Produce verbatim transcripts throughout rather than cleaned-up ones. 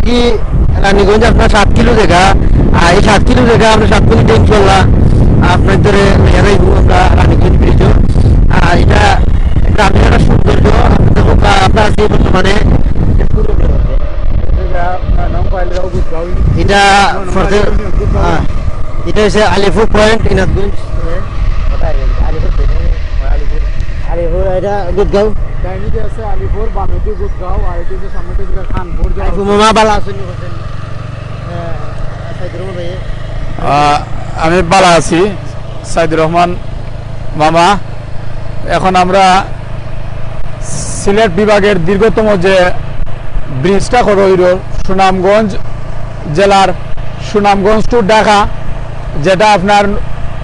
কি রানীগঞ্জ আপনার সাত কিলো জাগা, আর এই সাত কিলো জাগা আমরা সাত মিনিটে ইনশাল্লাহ আপনার ধরে লইয়া যাইব আমরা রানীগঞ্জ ব্রিজও। আর এটা গ্রামীণ একটা সৌন্দর্য, আপনার আছে বর্তমানে। এটা ফরতে-, হ্যাঁ, এটা হচ্ছে আলিপুর পয়েন্ট, ইনাদগঞ্জ। আলিপুর, এটা গুদগাঁও। ডাইনিতে আছে আলিপুর, বামেদি গুদগাঁও, আর এদিকে সামনেদি আছে খানপুর। আলিপুর মামা ভালা আছইন নি? আহ, সাইদুর রহমান ভাই। আহ, আমি ভালা আছি, সাইদুর রহমান মামা। এখন আমরা সিলেট বিভাগের দীর্ঘতম যে ব্রিজটা করা হইল সুনামগঞ্জ জেলার, সুনামগঞ্জ to ঢাকা, যেটা আপনার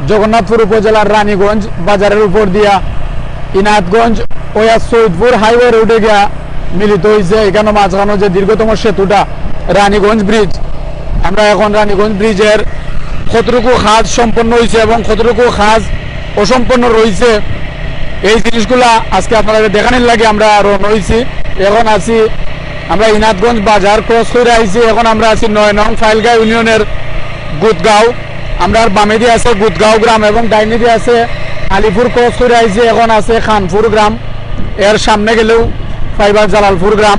জগন্নাথপুর উপজেলার রানীগঞ্জ বাজারের উপর দিয়া ইনাদগঞ্জ ওয়া সৈয়দপুর হাইওয়ে রোডে গিয়া মিলিত হইছে। এখানে মাঝখানো যে দীর্ঘতম সেতুটা রানীগঞ্জ ব্রিজ, আমরা এখন রানীগঞ্জ ব্রিজের কতটুকু কাজ সম্পন্ন হইছে এবং কতটুকু কাজ অসম্পূর্ণ রইছে, এই জিনিসগুলা আজকে আপনারারে দেখানির লাগি আমরা রওনা হইছি। এখন আছি আমরা ইনাদগঞ্জ বাজার ক্রস করে আইছি, এখন আমরা আছি নয় নং ফাইলগাঁও ইউনিয়নের গুদগাঁও। আমরার বামেদি আছে গুদগাঁও গ্রাম এবং ডাইনেদি আছে আলিপুর ক্রস করে আইছি, এখন আছে খানপুর গ্রাম। এর সামনে গেলেও পাইবা জালালপুর গ্রাম।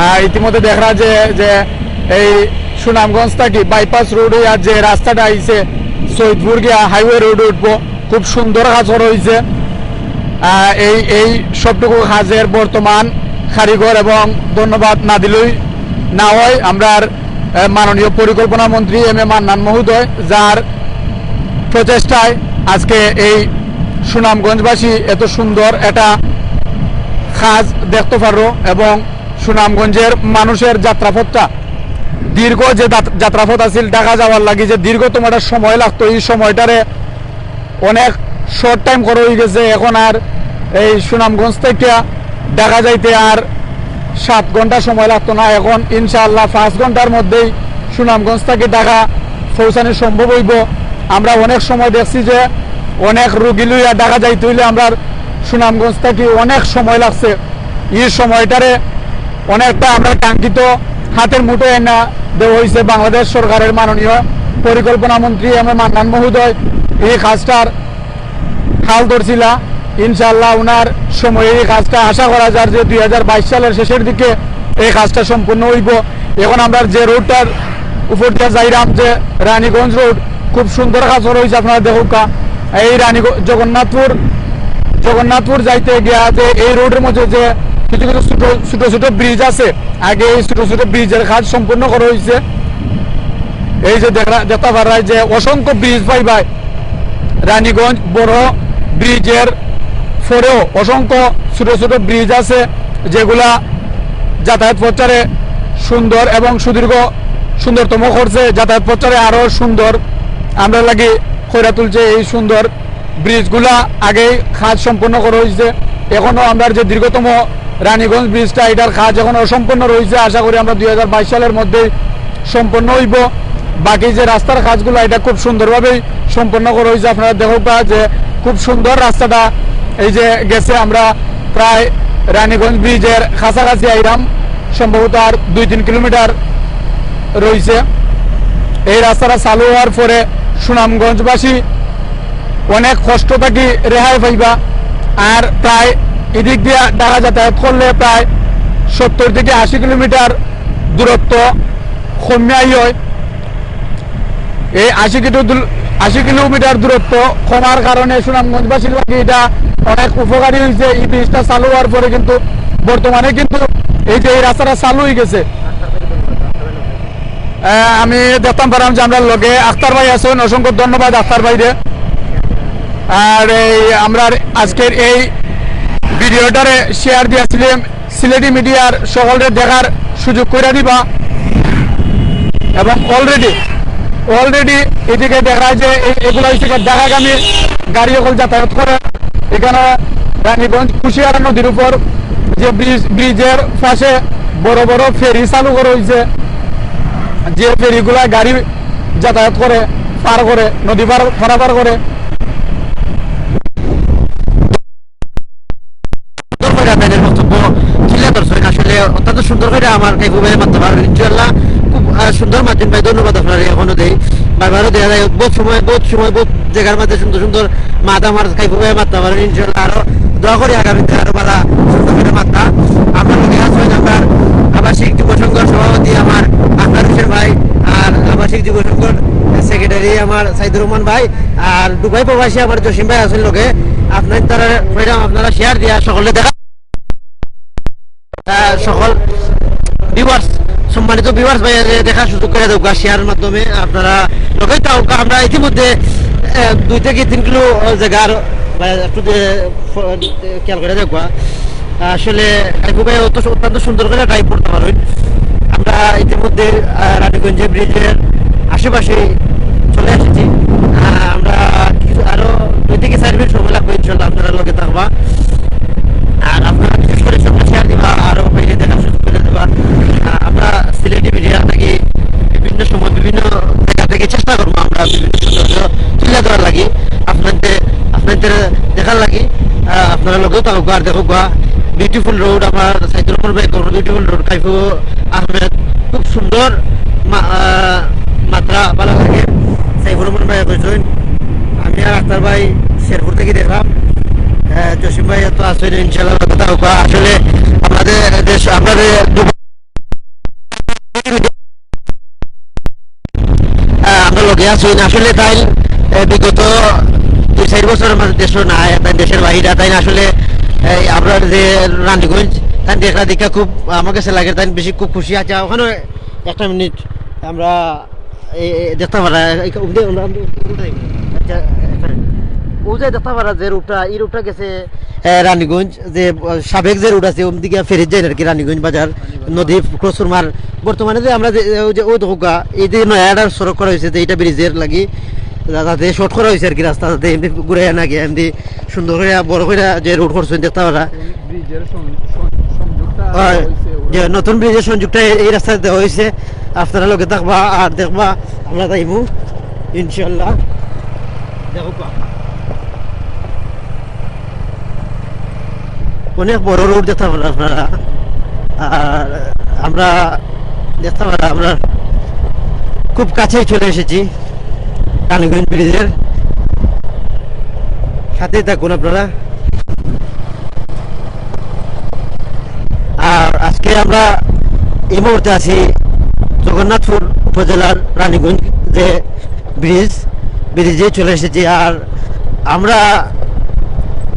আহ, ইতিমধ্যে দেখরা যে, যে এই সুনামগঞ্জ থাকি বাইপাস রোড হইয়া যে রাস্তাটা আইছে সৈয়দপুর গিয়া হাইওয়ে রোড উঠবো, খুব সুন্দর কাজ করা হইছে। আহ, এই, এই সবটুকু কাজের বর্তমান কারিগর এবং ধন্যবাদ না দিলেই না হয়, আমরার, আহ, মাননীয় পরিকল্পনা মন্ত্রী এম এ মান্নান মহোদয়, যার প্রচেষ্টায় আজকে এই সুনামগঞ্জবাসী এত সুন্দর একটা কাজ দেখতে পারলো এবং সুনামগঞ্জের মানুষের যাত্রাপথটা, দীর্ঘ যে যাত-, যাত্রাপথ আছিল ঢাকা যাওয়ার লাগি, যে দীর্ঘতম একটা সময় লাগতো, এই সময়টারে অনেক শর্ট টাইম করা হয়ে গেছে। এখন আর এই সুনামগঞ্জ থেকে ঢাকা যাইতে আর সাত ঘন্টা সময় লাগতো না, এখন ইনশাআল্লাহ পাঁচ ঘন্টার মধ্যেই সুনামগঞ্জ থেকে ঢাকা পৌঁছানো সম্ভব হইব। আমরা অনেক সময় দেখছি যে অনেক রুগী লইয়া ঢাকা যাইতে হইলে আমরা সুনামগঞ্জ থেকে অনেক সময় লাগছে। এই সময়টারে অনেকটা আমরা কাঙ্ক্ষিত হাতের মুঠোয় আইনা দেওয়া হইছে বাংলাদেশ সরকারের মাননীয় পরিকল্পনা মন্ত্রী এম এ মান্নান মহোদয়। এই কাজটার হাল ধরছিলা। ইনশাআল্লাহ, ওনার সময়ে এই কাজটা আশা করা যায় যে দুই হাজার বাইশ সালের শেষের দিকে এই কাজটা সম্পূর্ণ হইব। এখন আমরা যে রোডটার উপর দিয়ে যাইরাম, যে রানীগঞ্জ রোড, খুব সুন্দর কাজ করা হইছে, আপনারা দেখুক্কা। এই রানীগ-, জগন্নাথপুর, জগন্নাথপুর যাইতে গিয়া যে এই রোডের মধ্যে যে কিছু কিছু ছোট, ছোট ছোট ব্রিজ আছে, আগে এই ছোট ছোট ব্রিজের কাজ সম্পূর্ণ করা হইছে। এই যে দেখরা-, দেখতা পাররায় যে অসংখ্য ব্রিজ পাইবায়, রানীগঞ্জ বড় ব্রিজের পরেও অসংখ্য ছোট ছোট ব্রিজ আছে, যেগুলা যাতায়াত পথটারে সুন্দর এবং সুদীর্ঘ, সুন্দরতম করছে। যাতায়াত পথটারে আরো সুন্দর আমরা লাগি কইরা তুলছে। এই সুন্দর ব্রিজগুলা আগেই কাজ সম্পন্ন করা হইছে, এখনো আমরা যে দীর্ঘতম রানীগঞ্জ ব্রিজটা, এটার কাজ এখনো অসম্পূর্ণ রইছে। আশা করি আমরা দুই হাজার বাইশ সালের মধ্যেই সম্পন্ন হইব। বাকি যে রাস্তার কাজগুলা, এটা খুব সুন্দরভাবেই সম্পন্ন করা হইছে। আপনারা দেখুক্কা যে খুব সুন্দর রাস্তাটা, এই যে গেছে, আমরা প্রায় রানীগঞ্জ ব্রিজের কাছাকাছি আইরাম, সম্ভবত আর দুই তিন কিলোমিটার রইছে। এই রাস্তাটা চালু হওয়ার পরে সুনামগঞ্জবাসী অনেক কষ্ট থাকি রেহাই পাইবা। আর প্রায় এদিক দিয়া ঢাকা যাতায়াত করলে প্রায় সত্তর থেকে আশি কিলোমিটার দূরত্ব কমিয়া আই হয়। এই আশি কিলো দূর-, আশি কিলোমিটার দূরত্ব কমার কারণে সুনামগঞ্জবাসীর লাগি এটা অনেক উপকারী হইছে। এই ব্রিজটা চালু হওয়ার পরে কিন্তু বর্তমানে কিন্তু এই যে এই রাস্তাটা চালু হয়ে গেছে। আহ, আমি দেখতাম পারাম যে আমরার লগে আখতার ভাই আছইন, অসংখ্য ধন্যবাদ আখতার ভাইরে। আর এই আমরার আজকের এই ভিডিওটারে শেয়ার দিয়াছিলাম সিলেটি মিডিয়ার সকলরে দেখার সুযোগ কইরা দিবা। এবং already, already এদিকে দেখা যায় যে এই, এগুলা হইছে গিয়া ঢাকাগামী গাড়ি অকল যাতায়াত করে। এখানে রানীগঞ্জ কুশিয়ারা নদীর উপর যে ব্রিজ, ব্রিজের পাশে বড় বড় ফেরি চালু করা হইছে, যে ফেরিগুলা গাড়ি যাতায়াত করে, পার করে, নদী পার, পারাপার করে। সুন্দর করে আপনাদের বক্তব্য তুলে ধরছেন। আসলে অত্যন্ত সুন্দর করি আমার কাইফু ভাইয়ে মাততা পারইন ইনশাআল্লাহ। খুব, আহ, সুন্দর মাতইন ভাই, ধন্যবাদ আপনারে অখনো দেই। বারবারও দেখা যায়, বউত সময়, বউত সময়, বউত জাগার মাঝে সুন্দর সুন্দর মাত আমার কাইফু ভাইয়ে মাততা পারইন ইনশাআল্লাহ। আরো দোয়া করি আগামীতে আরো ভালা সুন্দর করি মাততা। আমরার লগে আছইন আমরার আবাসিক যুব সংঘর সভাপতি আমার আখতার হোসেন ভাই, আর আবাসিক যুব সংঘর সেক্রেটারি আমার সাইদুর রহমান ভাই, আর দুবাই প্রবাসী আমার জসিম ভাই আছইন লগে। আপনারা তারা কইরাম, আপনারা share দিয়া সকলরে দেখা আহ, সকল viewers, সম্মানিত viewers ভাই, এ, দেখার সুযোগ করি দেউক্কা share মাধ্যমে। আপনারা লগে থাকউক্কা। আমরা ইতিমধ্যে, আহ, দুই থাকি তিন কিলো জাগার, আহ, একটু দে-, ফ-, খেয়াল করি দেউক্কা। আসলে কাইফু ভাই অত সু-, অত্যন্ত সুন্দর করি drive করতা পারইন। আমরা ইতিমধ্যে, আহ, রানীগঞ্জে ব্রিজের আশেপাশে চলে আসছি। আহ, আমরা কিছু আরো দুই থাকি চাইর মিনিট সময় লাগবো ইনশাআল্লাহ, আপনারা লগে থাকবা। আর আপনারা বিশেষ করি সবাই share দিবা, আরো বাইরে দেখার সুযোগ করি দিবা। আহ, আমরা সিলেটি মিডিয়া থাকি বিভিন্ন সময় বিভিন্ন জাগা থাকি চেষ্টা করমু আমরা বিভিন্ন সৌন্দর্য তুলে ধরার লাগি, আপনাদের, আপনাদের দেখার লাগি। আহ, আপনারা লগেও থাকউক্কা আর দেখউক্কা। Beautiful road, আমার সাইদুর রহমান ভাই, beautiful road, কাইফু আহমেদ, খুব সুন্দর মা-, আহ, মাতরা, ভালা লাগে। সাইফুর রহমান ভাই কইছইন, আমি আর আখতার ভাই শেরপুর থাকি দেখলাম। আহ, জসিম ভাই তো আছইন, ইনশাআল্লাহ কথা হোক। আসলে আমাদের দেশ, আমরা যে দুবাই, আহ, আমরা লগে আছইন। আসলে তাইন, আহ, বিগত দুই চাইর বছর আমার দেশো নাই, তাইন দেশের বাইরে। তাইন আসলে, এই আমরা যে রানীগঞ্জ, তাইন দেখরা দেখিয়া খুব, আমার কাছে লাগে, তাইন বেশি খুব খুশি আছে। ওখানে একটা মিনিট, আমরা এই, এই দেখতা পারা, এই, উঠে, উঠে, উঠে, আচ্ছা, একটা মিনিট। ও যে দেখতা পারা যে রোডটা, এই রোডটা গেছে, এ, রানীগঞ্জ, যে, আহ, সাবেক যে রোড আছে, ওম দিকে ফেরত যায় আর কি, রানীগঞ্জ বাজার, নদী ক্রস করমার। বর্তমানে যে আমরা যে, ওই যে, ওই দেখউক্কা, এই যে নয়া একটা সড়ক করা হয়েছে, যে এটা ব্রিজের লাগি, যা-, যাতে শর্ট করা হয়েছে আর কি রাস্তা, যাতে এমনি ঘুরে না গিয়ে এমনি সুন্দর করে, বড় করে যে রোড করছইন, দেখতা পারা। ব্রিজের সং-, সং-, সংযোগটা হয়, হইছে ওরা। যে নতুন ব্রিজের সংযোগটা এই, এই রাস্তায় দেওয়া হইছে। আপনারা লগে থাকবা আর দেখবা, আমরা যাইমু ইনশাআল্লাহ। দেখউক্কা, অনেক বড় রোড দেখতা পারা আপনারা। আর আমরা দেখতা পারা, আমরা খুব কাছেই চলে এসেছি রানীগঞ্জ ব্রিজের। সাথেই থাকুন আপনারা। আর আজকে আমরা এই মুহূর্তে আছি জগন্নাথপুর উপজেলার রানীগঞ্জ যে ব্রিজ, ব্রিজে চলে এসেছি। আর আমরা,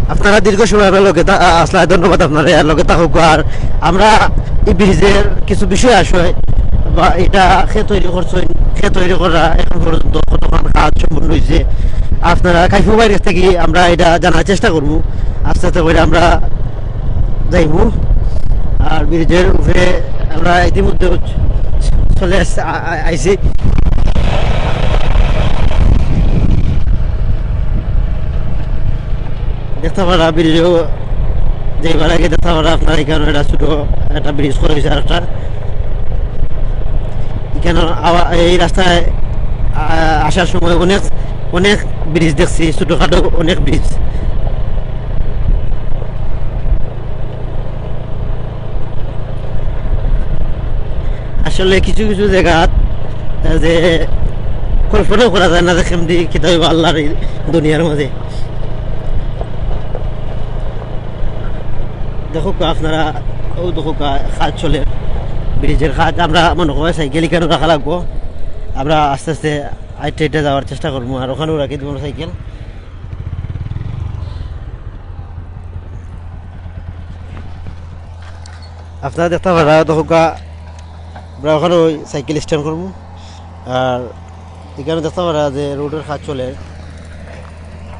আপনারা দীর্ঘ সময় আমরা লগে থা-, আ-, আসলে ধন্যবাদ আপনারা, আর লগে থাকুক। আর আমরা এই ব্রিজের কিছু বিষয় আসে বা এটা কে তৈরি করছইন, কে তৈরি করা, এখন পর্যন্ত কতক্ষণ কাজ সম্পূর্ণ হয়েছে, আপনারা কাইফু ভাইর কাছ থেকে আমরা এটা জানার চেষ্টা করবো। আস্তে আস্তে করে আমরা যাইমু। আর ব্রিজের উপরে আমরা ইতিমধ্যে চ-, চলে আস-, আ-, আ-, আইছি। দেখতা পারা ব্রিজও, যে এবার আগে দেখতা পারা আপনারা এখানে একটা ছোট একটা ব্রিজ করা হয়েছে আর একটা। এখানে আওয়া-, এই রাস্তায়, আ-, আসার সময় অনেক, অনেক ব্রিজ দেখছি, ছোটখাটো অনেক ব্রিজ। আসলে কিছু কিছু জাগাত, আহ, যে কল্পনাও করা যায় না যে কেমদি কিতা অইবো আল্লাহর এই দুনিয়ার মাঝে। দেখউক্কা আপনারা, ও দেখউক্কা, কাজ চলে, ব্রিজের কাজ। আমরা মনে করি সাইকেল এখানে রাখা লাগবো, আমরা আস্তে আস্তে আইটে আইটে যাওয়ার চেষ্টা করবো, আর ওখানেও রাখি দিব সাইকেল। আপনারা দেখতা পারা, দেখউক্কা, আমরা ওখানে ওই সাইকেল স্ট্যান্ড করবো। আর এখানে দেখতা পারা যে রোডের কাজ চলে,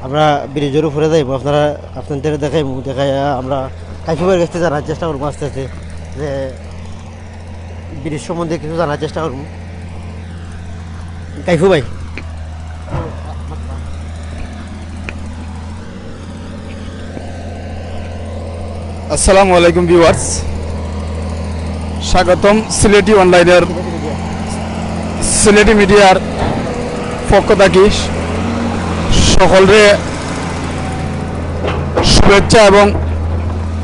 আমরা ব্রিজের উপরে যাইবো, আপনারা, আপনাদের দেখাইবো, দেখাইয়া আমরা কাইফু ভাইর কাছ থেকে জানার চেষ্টা করবো আস্তে আস্তে যে ব্রিজ সম্বন্ধে কিছু জানার চেষ্টা করবো। কাইফু ভাই। আসসালামু আলাইকুম ভিউয়ার্স, স্বাগতম সিলেটি অনলাইনের, সিলেটি মিডিয়ার পক্ষ থাকি সকলরে শুভেচ্ছা এবং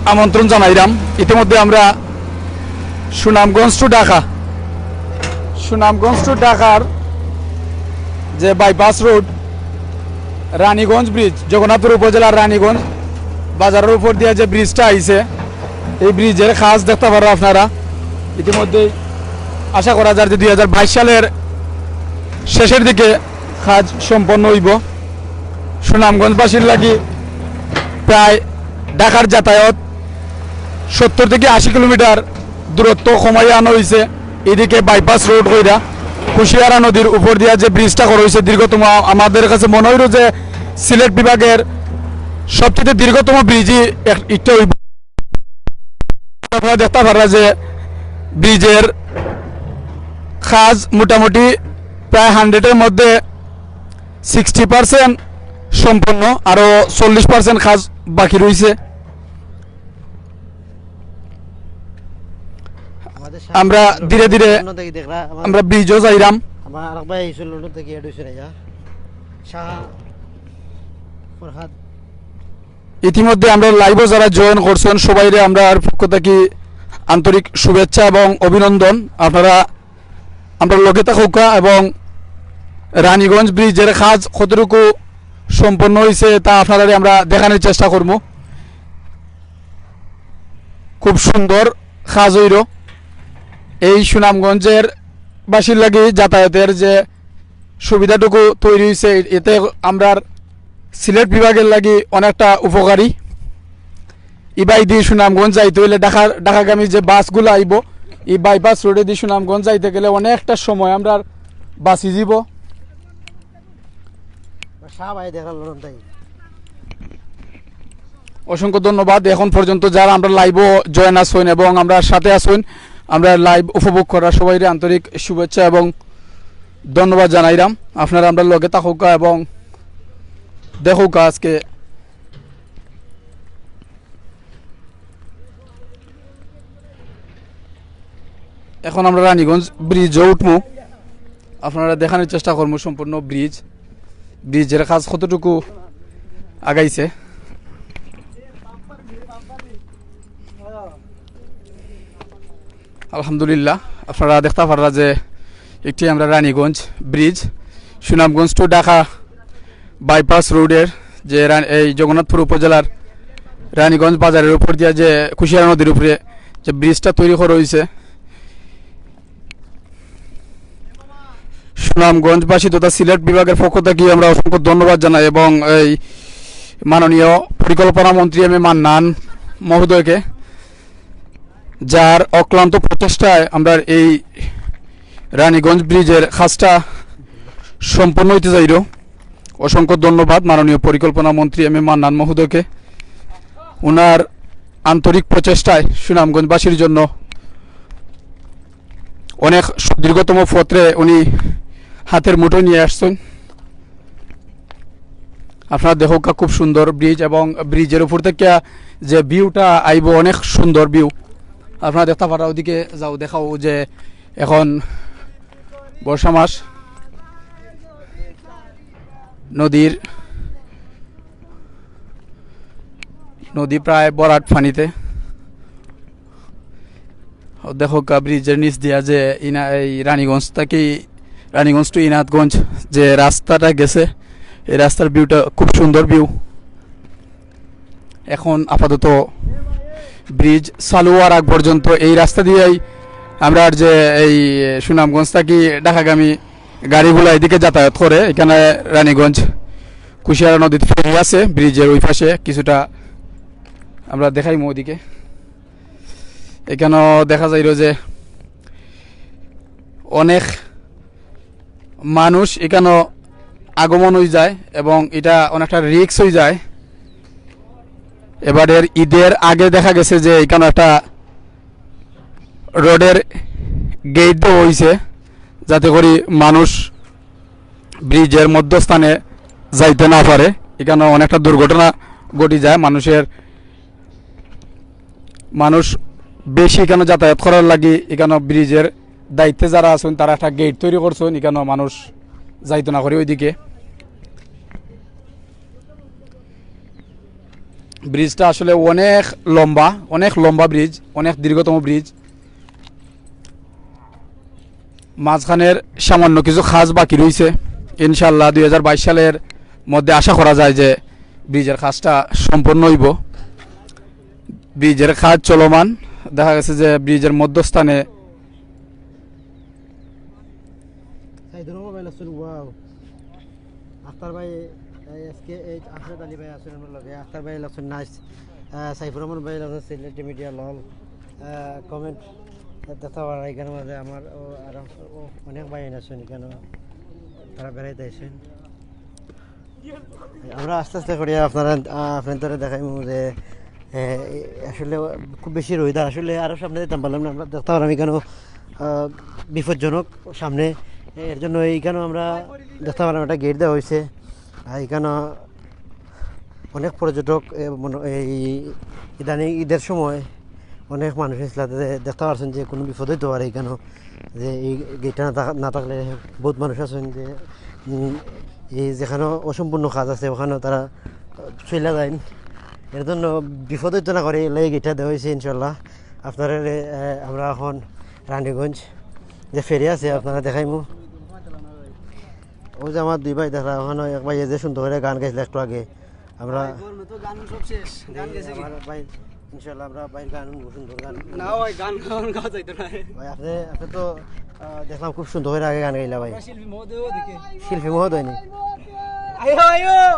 আমন্ত্রণ জানাইলাম। ইতিমধ্যে আমরা সুনামগঞ্জ টু ঢাকা, সুনামগঞ্জ টু ঢাকার যে বাইপাস রোড, রানীগঞ্জ ব্রিজ, জগন্নাথপুর উপজেলার রানীগঞ্জ বাজারের উপর দিয়া যে ব্রিজটা আইছে, এই ব্রিজের কাজ দেখতা পাররা আপনারা। ইতিমধ্যেই আশা করা যায় যে দুই হাজার বাইশ সালের শেষের দিকে কাজ সম্পন্ন অইবো। সুনামগঞ্জবাসীর লাগি প্রায় ঢাকার যাতায়াত সত্তর থেকে আশি কিলোমিটার দূরত্ব কমাইয়া আনা অইছে। এদিকে বাইপাস রোড কইরা কুশিয়ারা নদীর উপর দিয়া যে ব্রিজটা করা অইছে দীর্ঘতম, আ-, আমাদের কাছে মনে অইলো যে সিলেট বিভাগের সবচেয়ে দীর্ঘতম ব্রিজই এক-, একটা অইবো। আপনারা দেখতা পাররা যে ব্রিজের কাজ মোটামুটি প্রায় হান্ড্রেডের মধ্যে সিক্সটি পার্সেন্ট সম্পন্ন, আরও চল্লিশ পার্সেন্ট কাজ বাকি রইছে। আমরা ধীরে ধীরে আমরা ব্রিজও যাইরাম। ইতিমধ্যে আমরা লাইভও যারা জয়েন করছেন, সবাইরে আমরার পক্ষ থাকি আন্তরিক শুভেচ্ছা এবং অভিনন্দন। আপনারা আমরার লগে থাকউক্কা এবং রানীগঞ্জ ব্রিজের কাজ কতটুকু সম্পন্ন অইছে তা আপনারারে আমরা দেখানির চেষ্টা করমু। খুব সুন্দর কাজ অইলো। এই সুনামগঞ্জের বাসীর লাগি যাতায়াতের যে সুবিধাটুকু তৈরি অইছে, এতে আমরার সিলেট বিভাগের লাগি অনেকটা উপকারী। ইবায়দি সুনামগঞ্জ যাইতে অইলে ঢাকার, ঢাকাগামী যে বাসগুলা আইবো, এই বাইপাস রোডেদি সুনামগঞ্জ যাইতে গেলে অনেকটা সময় আমরার বাঁচি যিবো। অসংখ্য ধন্যবাদ। এখন পর্যন্ত যারা আমরার লাইভও জয়েন আছইন এবং আমরার সাথে আছইন, আমরার লাইভ উপভোগ করা সবাইরে আন্তরিক শুভেচ্ছা এবং ধন্যবাদ জানাইরাম। আপনারা আমরার লগে থাকউক্কা এবং দেখউক্কা আজকে। এখন আমরা রানীগঞ্জ ব্রিজও উঠমু, আপনারারে দেখানির চেষ্টা করমু সম্পূর্ণ ব্রিজ, ব্রিজের কাজ কতটুকু আগাইছে। আলহামদুলিল্লাহ, আপনারা দেখতা পাররা যে একটি আমরা রানীগঞ্জ ব্রিজ, সুনামগঞ্জ টু ঢাকা বাইপাস রোডের যে রা-, এই জগন্নাথপুর উপজেলার রানীগঞ্জ বাজারের উপর দিয়া যে কুশিয়ারা নদীর উপরে যে ব্রিজটা তৈরি করা অইছে, সুনামগঞ্জবাসী তথা সিলেট বিভাগের পক্ষ থাকি আমরা অসংখ্য ধন্যবাদ জানাই এবং এই মাননীয় পরিকল্পনা মন্ত্রী এম এ মান্নান মহোদয়কে, যার অক্লান্ত প্রচেষ্টায় আমরার এই রানীগঞ্জ ব্রিজের কাজটা সম্পন্ন অইতে যাইরো। অসংখ্য ধন্যবাদ মাননীয় পরিকল্পনা মন্ত্রী এম এ মান্নান মহোদয়কে। ওনার আন্তরিক প্রচেষ্টায় সুনামগঞ্জবাসীর জন্য অনেক সুদীর্ঘতম পথরে উনি হাতের মুঠোয় নিয়া আসছইন। আপনারা দেখউক্কা, খুব সুন্দর ব্রিজ এবং ব্রিজের উপর থাকি যে ভিউটা আইবো, অনেক সুন্দর ভিউ। আপনারা দেখতা পাররা, ওদিকে যাও, দেখাও যে এখন বর্ষা মাস, নদীর, নদী প্রায় ভরাট পানিতে। দেখউক্কা, ব্রিজের নিচ দিয়া যে ইনা-, এই রানীগঞ্জ থাকি, রানীগঞ্জ টু ইনায়তগঞ্জ যে রাস্তাটা গেছে, এই রাস্তার ভিউটা খুব সুন্দর ভিউ। এখন আপাতত ব্রিজ চালু অওয়ার আগ পর্যন্ত এই রাস্তা দিয়াই আমরার যে এই সুনামগঞ্জ থাকি ঢাকাগামী গাড়িগুলা এদিকে যাতায়াত করে। এখানে রানীগঞ্জ কুশিয়ারা নদীর ফেরি আছে ব্রিজের ওই পাশে, কিছুটা আমরা দেখাইমু ওদিকে। এখানেও দেখা যাইল যে অনেক মানুষ এখানে আগমন অই যায় এবং এটা অনেকটা রিস্ক অই যায়। এবারের ঈদের আগে দেখা গেছে যে এখানে একটা রোডের গেট দেওয়া অইছে, যাতে করি মানুষ ব্রিজের মধ্যস্থানে যাইতে না পারে। এখানে অনেকটা দুর্ঘটনা ঘটি যায়, মানুষের, মানুষ বেশি এখানে যাতায়াত করার লাগি এখানে ব্রিজের দায়িত্বে যারা আছইন তারা একটা গেট তৈরি করছইন, এখানে মানুষ যাইতো না করি ওইদিকে। ব্রিজটা আসলে অনেক লম্বা, অনেক লম্বা ব্রিজ, অনেক দীর্ঘতম ব্রিজ। মাঝখানের সামান্য কিছু কাজ বাকি রইছে। ইনশাআল্লাহ দুই হাজার বাইশ সালের মধ্যে আশা করা যায় যে ব্রিজের কাজটা সম্পন্ন অইবো। ব্রিজের কাজ চলমান। দেখা গেছে যে ব্রিজের মধ্যস্থানে সাইদুর রহমান ভাই আছেন, ওয়াও। আখতার ভাই, এই এস কে এইচ আহমেদ আলী ভাই আছেন আমার লগে। আখতার ভাই আছেন, নাইস। আহ, সাইফুর রহমান ভাই আছেন, সিলেটি মিডিয়া লল। আহ, কমেন্ট দেখা পারা এখানে মাঝে আমার ও আর ও অনেক ভাই আছেন এখানে, তারা বেড়াইতে আছেন। আমরা আস্তে আস্তে করি আপনারা, আহ, আপনাদের দেখাইমু যে, এ, আসলে খুব বেশি রোদ, আসলে আরো সামনে যেতাম পারলাম না। আমরা দেখতে পারলাম এখানেও, আহ, বিপজ্জনক সামনে, এর জন্য এইখানেও আমরা দেখতে পারলাম একটা গেট দেওয়া হয়েছে। আর এখানে অনেক পর্যটক, এ, মনে, এই ইদানিং ঈদের সময় অনেক মানুষ আসলে দেখতে পারছেন যে কোনো বিপদ হইতে পারে এখানেও, যে এই গেটটা না থাকা-, না থাকলে বহুত মানুষ আছেন যে, উম, এই যেখানে অসম্পূর্ণ কাজ আছে ওখানে তারা চলে যায়। এর জন্য বিপদ হইতে না করে এই গেটটা দেওয়া হয়েছে ইনশাল্লাহ। আপনারা, এ, আমরা এখন রানীগঞ্জ যে ফেরি আছে আপনারা দেখাইমু। ওই যে আমার দুই ভাই দেখরা, ওখানে এক ভাই যে সুন্দর করে গান গাইছিল একটু আগে। আমরা ভাই, গরমে তো গান সব শেষ। গান এই গেছে কি? আমার ভাই, ইনশাআল্লাহ আমরা ভাইর গান, সুন্দর গান। না ভাই, গান, গান গাওয়া যাইতো না। ভাই, আপনি, আপনি তো, আহ, দেখলাম খুব সুন্দর করে আগে গান গাইলা ভাই। আমরা শিল্পী মহোদয় ওদিকে। শিল্পী মহোদয় নি? আয়ো, আয়ো।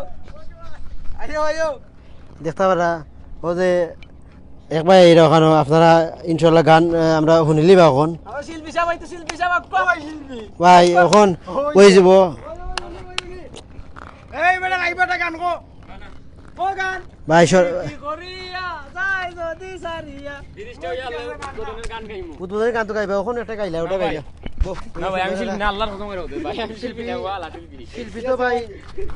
আয়ো, আয়ো। দেখতে পারা, ও যে এক ভাই এইরা ওখানে আপনারা ইনশাআল্লাহ গান, আহ, আমরা শুনিলি বা এখন। আমার শিল্পী সাহেব, এই তো শিল্পী সাহেব, কো ভাই শিল্পী? ভাই, এখন ওই ওই যে। যাব। এই বেটা, এই বেটা গান গো। ও গান। ভাই, সর- কি করিয়া যায় যদি সারিয়া। তিরিশটা হইয়া আল্লাহ উদ্বোধনের গান গাইমু। উদ্বোধনের গান তো গাইবা, এখন একটা গাইলা, ওটা না ভাই। গাইলা। না ভাই, আমি শিল্পী না, আল্লাহর কসম করে বলতে ভাই, আমি শিল্পী না, ও আল্লাহ শিল্পী। শিল্পী তো ভাই,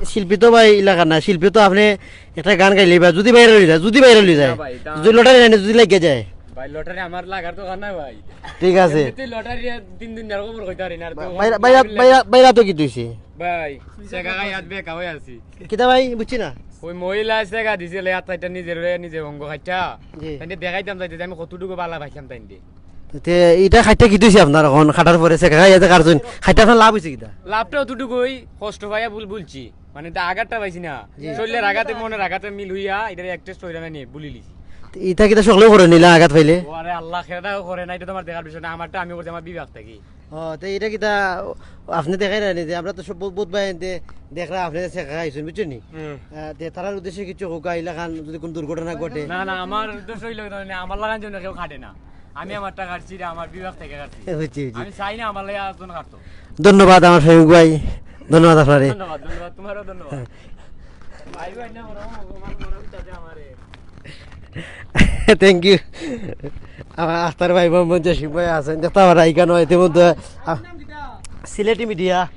শিল্পী তো ভাই এলাকা না, শিল্পী তো আপনি একটা গান গাইলে বা যদি বাইরে লই যায়, যদি বাইরে লই যায়, না ভাই, তা যদি লটারি না, যদি লেগে যায়। ভাই, লটারি আমার লাগার তো না ভাই। ঠিক আছে। এমনিতেই লটারি আর তিন দিন আর খবর কইতে পারি না, আর তো ভাই, ভাই, ভাই, ভাই, ভাই, তো কি তুইছে? ভাই, সেগা খাই আত বেকা হয়ে আছি। কিতা ভাই, বুঝছি না। ওই মহিলা সেগা দিছিল, আত চাইটা নিজের হয়ে নিজে ভঙ্গ খাইটা। জি। তাইলে দেখাইতাম চাইতে যে আমি কতটুকু বালা পাইছিলাম তাইলে। তে, এটা খাইতে কি দিছে আপনার এখন? খাটার পরে সেগা খাই আতে কারজন, খাইতে আপনার লাভ হইছে কিতা? লাভটা অতটুকুই, কষ্ট পাইয়া ভুল বলছি। মানে, তা আঘাতটা পাইছি না। জি। শরীরের আঘাতে, মনের আঘাতে মিল হইয়া, এটারে এক টেস্ট হইরা না নিয়ে, বুলি লিছি। এটা কিতা সকলেও করে নিলা আঘাত পাইলে? ও, আরে আল্লাহ, খেলাটাও করে না, এটা তোমার দেখার বিষয় না। আমারটা আমি করছি, আমার বিভাগ থাকি। ও, তো এটা কিতা আপনি দেখাই না নি যে আমরা তো সব বহুত, বহুত ভাই এনতে দেখরা আপনি সেগা খাইছেন, বুঝছেন নি? হুম। আহ, তে তারার উদ্দেশ্যে কিছু হোক, আইলা খান যদি কোনো দুর্ঘটনা ঘটে। না, না, আমার উদ্দেশ্য হইল না, আমার লাগান জন্য কেউ খাটে না। আমি আমারটা কাটছি, এটা আমার বিভাগ থেকে কাটছি। এ, বুঝছি, বুঝছি। আমি চাই না আমার লাগে আরেকজন কাটতো। ধন্যবাদ আমার প্রেমিক ভাই, ধন্যবাদ আপনারে। ধন্যবাদ, ধন্যবাদ, তোমারও ধন্যবাদ। ভাই, ভাই, না, ওরা, ওরা, ওরা, ওরা, আমারে। Thank you। আমার আখতার ভাই, মোহাম্মদ জসিম ভাই আছেন, দেখতে পারা এখানে ইতিমধ্যে, আ, সিলেটি মিডিয়া। আ,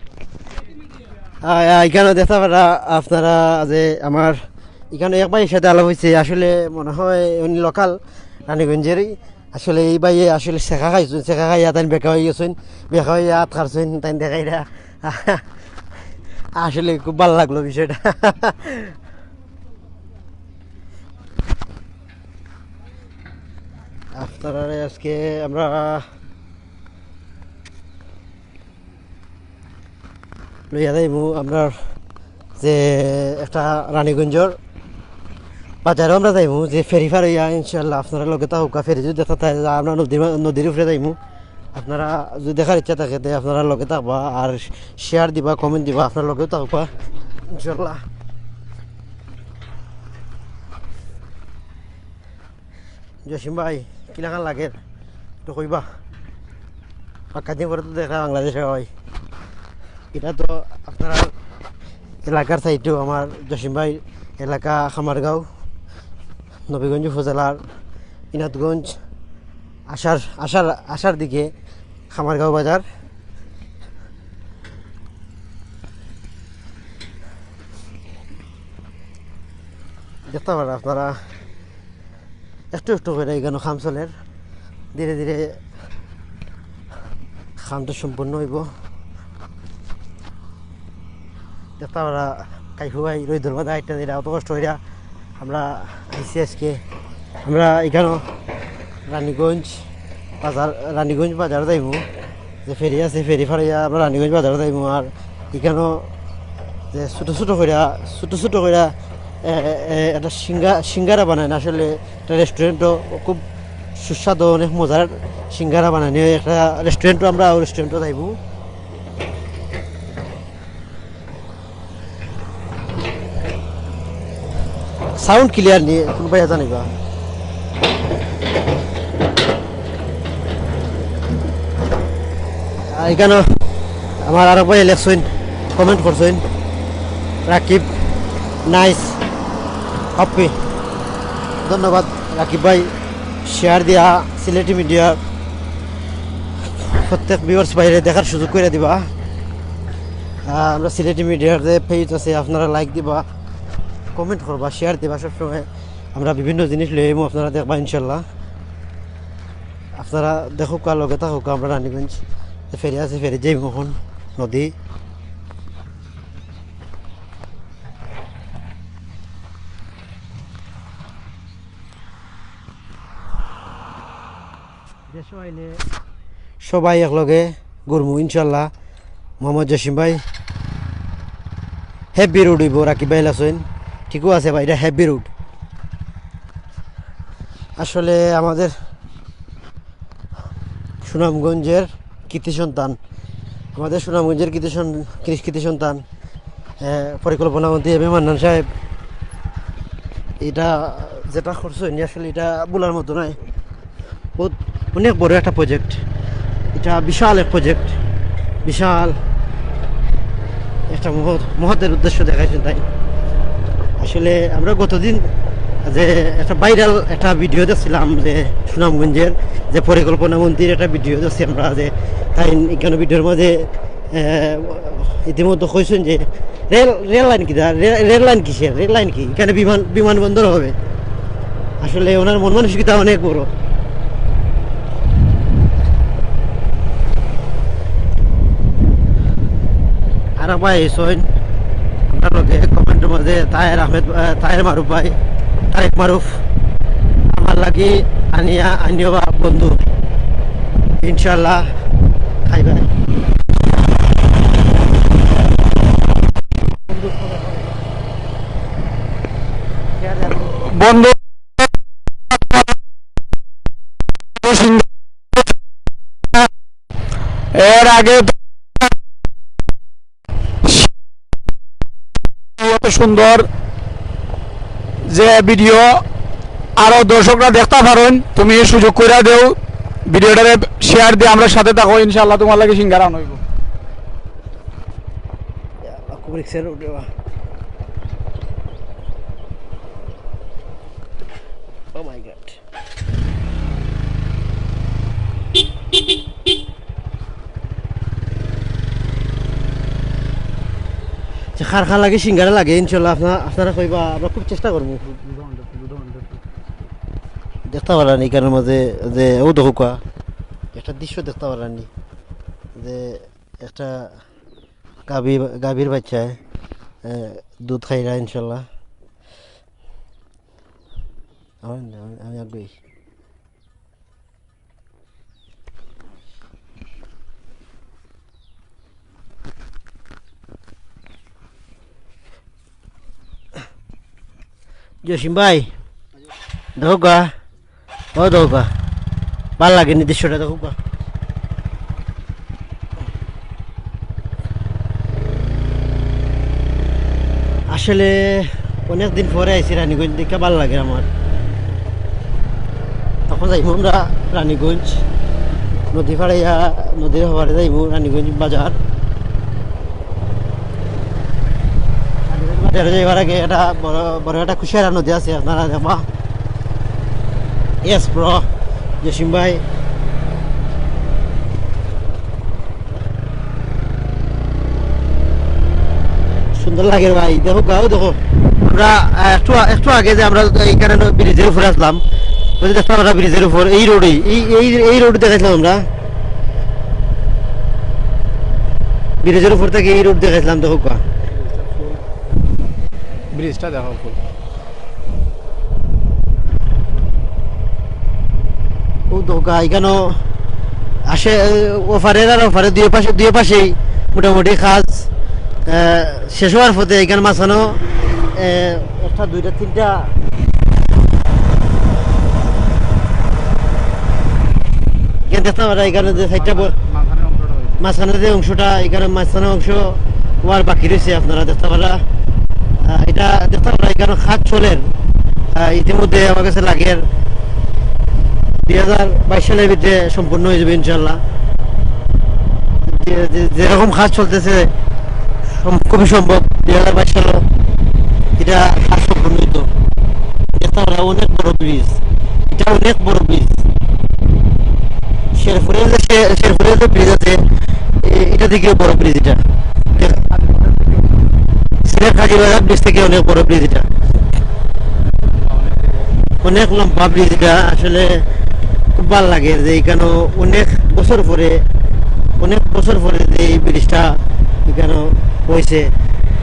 আ, এখানে দেখতে পারা আপনারা যে আমার এখানে এক ভাইয়ের সাথে আলাপ হয়েছে, আসলে মনে হয় উনি লোকাল রানীগঞ্জেরই। আসলে এই ভাইয়ে আসলে সেগা খাইছেন, সেগা খাইয়া তাই বেকা হয়ে গেছেন, বেকা হয়ে আত খারছেন, তাই দেখাইরা। আসলে খুব ভালো লাগলো বিষয়টা। আপনারা আজকে আমরা লইয়া যাইমু আমরা যে একটা রানীগঞ্জর বাজারও আমরা যাইমু, যে ফেরি পার হইয়া ইনশাআল্লাহ আপনারা লগে থাকুকা, ফেরি যদি দেখা থাকে আমরা নদীর মা-, নদীর উপরে যাইমু। আপনারা যদি দেখার ইচ্ছা থাকে তে আপনারা লগে থাকবা, আর শেয়ার দিবা, কমেন্ট দিবা, আপনারা লগে থাকুকা ইনশাআল্লাহ। জসিম ভাই, কিলাখান লাগে একটু কইবা? পাক্কা দিন পরে তো দেখা বাংলাদেশে হয়। এটা তো আপনারা এলাকার সাইডেও আমার জসিম ভাই এলাকা খামারগাঁও, নবীগঞ্জ উপজেলার ইনাদগঞ্জ আসার, আসার, আসার দিকে খামারগাঁও বাজার। দেখতে পারেন আপনারা একটু একটু করে এখানে কাম চলের, ধীরে ধীরে কামটা সম্পূর্ণ হইব। দেখতে পারা কাইফু ভাই রইদুর মধ্যে আইটা দিরা অত কষ্ট হইরা আমরা আইসি আজকে। আমরা এখানে রানীগঞ্জ বাজার, রানীগঞ্জ বাজার যাইব। যে ফেরি আছে, ফেরি ফাড়িয়া আমরা রানীগঞ্জ বাজারো যাইমু। আর ইকানো যে ছোট ছোট কইরা, ছোট ছোট কইরা, এ, এ, এ, একটা সিঙ্গা-, সিঙ্গারা বানাইন। আসলে একটা রেস্টুরেন্টও খুব সুস্বাদু, অনেক মজার সিঙ্গারা বানাইন। একটা রেস্টুরেন্টও, আমরা রেস্টুরেন্টও যাইমু। সাউন্ড ক্লিয়ার নি, কোন ভাইয়া জানিবা? আর ইকানো আমার আরো ভাই লেখছইন, কমেন্ট করছইন, রাকিব, নাইস, হ্যাপি। ধন্যবাদ রাকিব ভাই, শেয়ার দিয়া সিলেটি মিডিয়ার প্রত্যেক ভিউয়ার্স ভাইরে দেখার সুযোগ কইরা দিবা। আহ, আমরা সিলেটি মিডিয়ার যে পেজ আছে, আপনারা লাইক দিবা, কমেন্ট করবা, শেয়ার দিবা সবসময়। আমরা বিভিন্ন জিনিস লই আইমু, আপনারা দেখবা ইনশাল্লাহ। আপনারা দেখউক্কা, লগে থাকউক্কা। আমরা রানীগঞ্জ যে ফেরি আছে, ফেরি যাইমু অখন নদী। দেশো আইলে সবাই একলগে ঘুরমু ইনশাল্লাহ। মোহাম্মদ জসিম ভাই, হেভি রোড অইবো, রাকিব ভাই আছইন। ঠিকও আছে ভাই, এটা হেভি রোড। আসলে আমাদের সুনামগঞ্জের কৃতি সন্তান, আমাদের সুনামগঞ্জের কৃতি সন-, কৃ-, কৃতি সন্তান, এ, পরিকল্পনা মন্ত্রী এম এ মান্নান সাহেব, এটা যেটা করছইন, আসলে এটা বলার মতো নয়। বহুত, অনেক বড় একটা প্রজেক্ট, এটা বিশাল এক প্রজেক্ট, বিশাল একটা মহৎ, মহতের উদ্দেশ্য দেখাইছইন তাইন। আসলে আমরা গতদিন যে একটা ভাইরাল একটা ভিডিও দেখছিলাম যে সুনামগঞ্জের যে পরিকল্পনা মন্ত্রীর একটা ভিডিও দেখছি আমরা, যে তাইন ইকানো ভিডিওর মাঝে, আহ, ইতিমধ্যে কইছইন যে রেল, রেল লাইন কিতা? রে-, রেল লাইন কিসের? রেল লাইন কি? এখানে বিমান, বিমানবন্দর হবে। আসলে ওনার মন মানসিকতা অনেক বড়। আর ভাই আছইন আমরার লগে কমেন্টর মাঝে, তাহের আহমেদ, আহ, তাহের মারুফ ভাই, তারেক মারুফ, আমার লাগি আনিয়া, আনিও বা বন্ধু, ইনশাল্লাহ খাইবা। বন্ধু, এর আগে তো এত সুন্দর যে ভিডিও আরো দর্শকরা দেখতা পারইন, তুমি সুযোগ কইরা দেও, ভিডিওটারে শেয়ার দিয়া আমরার সাথে থাকো, ইনশাআল্লাহ তোমার লাগি সিঙ্গারা আনা অইবো। Oh my God. যে কার কার লাগি সিঙ্গারা লাগে, ইনশাল্লাহ আপনা-, আপনারা কইবা, আমরা খুব চেষ্টা করমু। দেখতা পাররানি ইকানোর মাঝে যে, অউ দেখউক্কা, একটা দৃশ্য দেখতা পাররানি যে একটা গাভী, গাভীর বাচ্চায়, এ, দুধ খাইরা ইনশাল্লাহ। আমি, আমি, আমি আগুই। জসিম ভাই, দেখউক্কা, অউ দেখউক্কা, ভালা লাগে নি দৃশ্যটা, দেখউক্কা। আসলে অনেক দিন পরে আইছি রানীগঞ্জ, দেখিয়া ভালা লাগে আমার। অখন যাইমু আমরা রানীগঞ্জ নদী ফাড়াইয়া, নদীর ওপারে যাইমু রানীগঞ্জ বাজার। রানীগঞ্জ বাজারে যাইবার আগে একটা বড়, বড় একটা কুশিয়ারা নদী আছে, আপনারা দেখবা। Yes bro, জসিম ভাই। সুন্দর লাগে রে ভাই, দেখউক্কা, অউ দেখো, আমরা, আহ, একটু, একটু আগে যে আমরা ইকানো ব্রিজর উপরে আছলাম, অউ যে দেখতাম আমরা ব্রিজর উপর, এই রোডেই, এই, এই, এই রোড দেখাইছলাম আমরা, ব্রিজর উপর থাকি এই রোড দেখাইছলাম, দেখউক্কা। ব্রিজটা দেখো ফুল। অউ দেখউক্কা, ইকানো আসে, ওপারের আর ওপারে দুই পাশে, দুই পাশেই মোটামুটি কাজ, আহ, শেষ হওয়ার পথে। এখানে মাঝখানো, আহ, একটা, দুইটা, তিনটা, এখানে দেখতাম আমরা, এখানে যে সাইডটা ব-, মাঝখানের অংশটা হয়েছে। মাঝখানে যে অংশটা, এখানে মাঝখানে অংশ ওয়ার বাকি রয়েছে, আপনারা দেখতে পারা। আহ, এটা দেখতে পারা, এখানে কাজ চলের। আহ, ইতিমধ্যে আমার কাছে লাগের দুই হাজার বাইশ সালের ভিতরে সম্পূর্ণ হয়ে যাবে ইনশাল্লাহ। যে, যে, যেরকম কাজ চলতেছে, সম-, খুবই সম্ভব দুই হাজার বাইশ সালে এটা কাজ সম্পূর্ণ হইতো। দেখতে পারা অনেক বড় ব্রিজ, এটা অনেক বড় ব্রিজ। শেরপুরের যে শে-, শেরপুরের যে ব্রিজ আছে, এ-, এটা থেকে বড় ব্রিজ এটা। সিলেট কাজিবাজার ব্রিজ থেকে অনেক বড় ব্রিজ এটা, অনেক লম্বা ব্রিজ এটা। আসলে খুব ভালো লাগে যে এখানে অনেক বছর পরে, অনেক বছর পরে যে এই ব্রিজটা এখানে হয়েছে,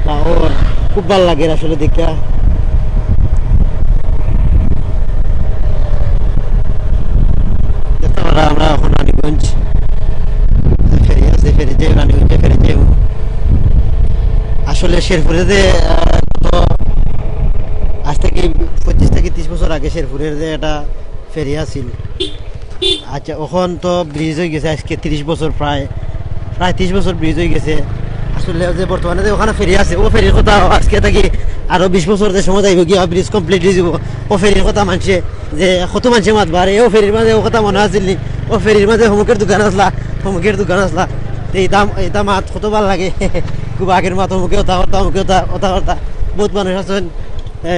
বা ওর খুব ভালো লাগে আসলে দেখা। দেখতে পারা আমরা এখন রানীগঞ্জ ফেরি আছে, ফেরি যে রানীগঞ্জে ফেরি যে আসলে শেরপুরে যে, আহ, গত আজ থেকে পঁচিশ থেকে ত্রিশ বছর আগে শেরপুরের যে একটা ফেরি আছিল, আচ্ছা, এখন তো ব্রিজ হয়ে গেছে আজকে ত্রিশ বছর, প্রায়, প্রায় ত্রিশ বছর ব্রিজ হয়ে গেছে। আসলে যে বর্তমানে যে ওখানে ফেরি আছে, ও ফেরির কথা আজকে থাকি আরো বিশ বছর যে সময় যাইব গিয়া ব্রিজ কমপ্লিট হয়ে যাব, ও ফেরির কথা মানছে যে কত মানছে মাত বাড়ে, ও ফেরির মাঝে ও কথা মনে আছিল নি, ও ফেরির মাঝে হমুকের দোকান আসলা, হমুকের দোকান আসলা। তো এটা, এটা মাত কত ভালো লাগে। খুব আগের মাত, হমুকে ওটা করতা, হমুকে ওটা, ওটা করতা। বহুত মানুষ আছেন, এ,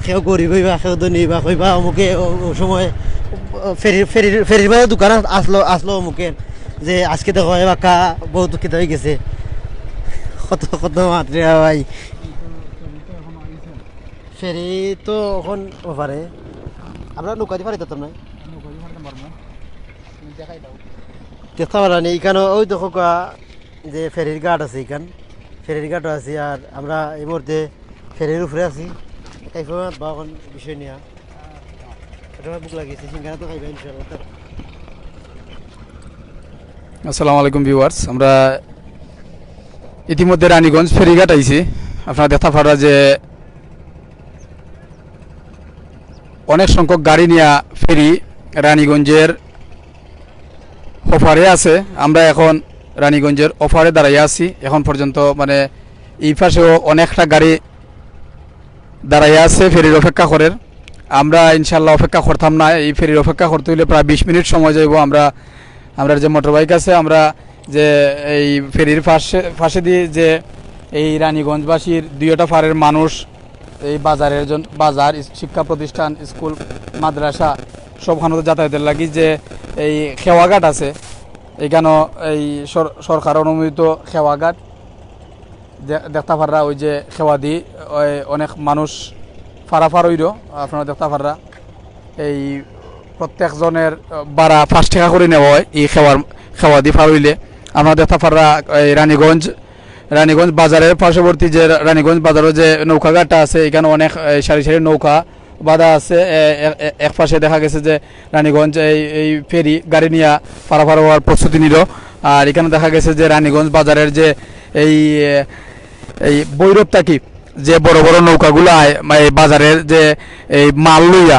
কেউ গরিব হইবা, কেউ ধনী হইবা, কইবা অমুকে ও, ও সময়, ও, ফেরির, ফেরির, ফেরির মাঝে দোকান আস-, আসলো, আসলো অমুকের, যে আজকে দেখো এ বাক্কা বহুত দুঃখিত হয়ে গেছে। কত, কত মাত্রে ভাই। ফেরি তো এখন ওপারে। আমরা নৌকা দিয়ে পারি তো নাই। দেখতে পারা নেই। এখানে ওই দেখো গা, যে ফেরির ঘাট আছে এখান, ফেরির ঘাটও আছে। আর আমরা এই মুহূর্তে ফেরির উপরে আছি। কাইফা বা এখন বিষয় নিয়ে এটা আমার ভুক লাগিয়েছে, সিঙ্গারা তো খাইবা ইনশাআল্লাহ। আসসালামু আলাইকুম ভিউয়ার্স, আমরা ইতিমধ্যে রানীগঞ্জ ফেরিঘাট আইছি। আপনারা দেখতে পারা যে অনেক সংখ্যক গাড়ি নিয়া ফেরি রানীগঞ্জের ওপারে আছে। আমরা এখন রানীগঞ্জের ওপারে দাঁড়াইয়া আছি। এখন পর্যন্ত মানে এই পাশেও অনেকটা গাড়ি দাঁড়াইয়া আছে, ফেরির অপেক্ষা করের। আমরা ইনশাল্লাহ অপেক্ষা করতাম না, এই ফেরির অপেক্ষা করতে হইলে প্রায় বিশ মিনিট সময় যাইব। আমরা, আমরা যে মোটর বাইক আছে, আমরা যে এই ফেরির পাশে, পাশে দিয়ে যে এই রানীগঞ্জবাসীর দুইটা পাড়ের মানুষ, এই বাজারের জন-, বাজার, ইস-, শিক্ষা প্রতিষ্ঠান, স্কুল, মাদ্রাসা, সবখানো যাতায়াতের লাগি যে এই খেওয়াঘাট আছে, এখানো এই সর-, সরকার অনুমোদিত খেওয়াঘাট দে-, দেখতা পাররা, ওই যে খেওয়াদি, ওই অনেক মানুষ ফাড়াফাড় হইল, আপনারা দেখতা পাররা। এই প্রত্যেক জনের, আহ, ভাড়া পাঁচ টাকা করে নেওয়া হয় এই খেওয়ার, খেওয়াদি পার হইলে। আপনারা দেখতা পাররা এই রানীগঞ্জ, রানীগঞ্জ বাজারের পার্শ্ববর্তী যে রা-, রানীগঞ্জ বাজারও যে নৌকাঘাটটা আছে, এখানে অনেক, এই, সারি সারি নৌকা বাঁধা আছে। এ, এ, এ, এক পাশে দেখা গেছে যে রানীগঞ্জ এই, এই ফেরি গাড়ি নিয়ে পারাপার হওয়ার প্রস্তুতি নিল। আর এখানে দেখা গেছে যে রানীগঞ্জ বাজারের যে এই, এ, এই ভৈরব থাকি যে বড় বড় নৌকাগুলা আয়, মা-, এই বাজারের যে এই মাল লইয়া,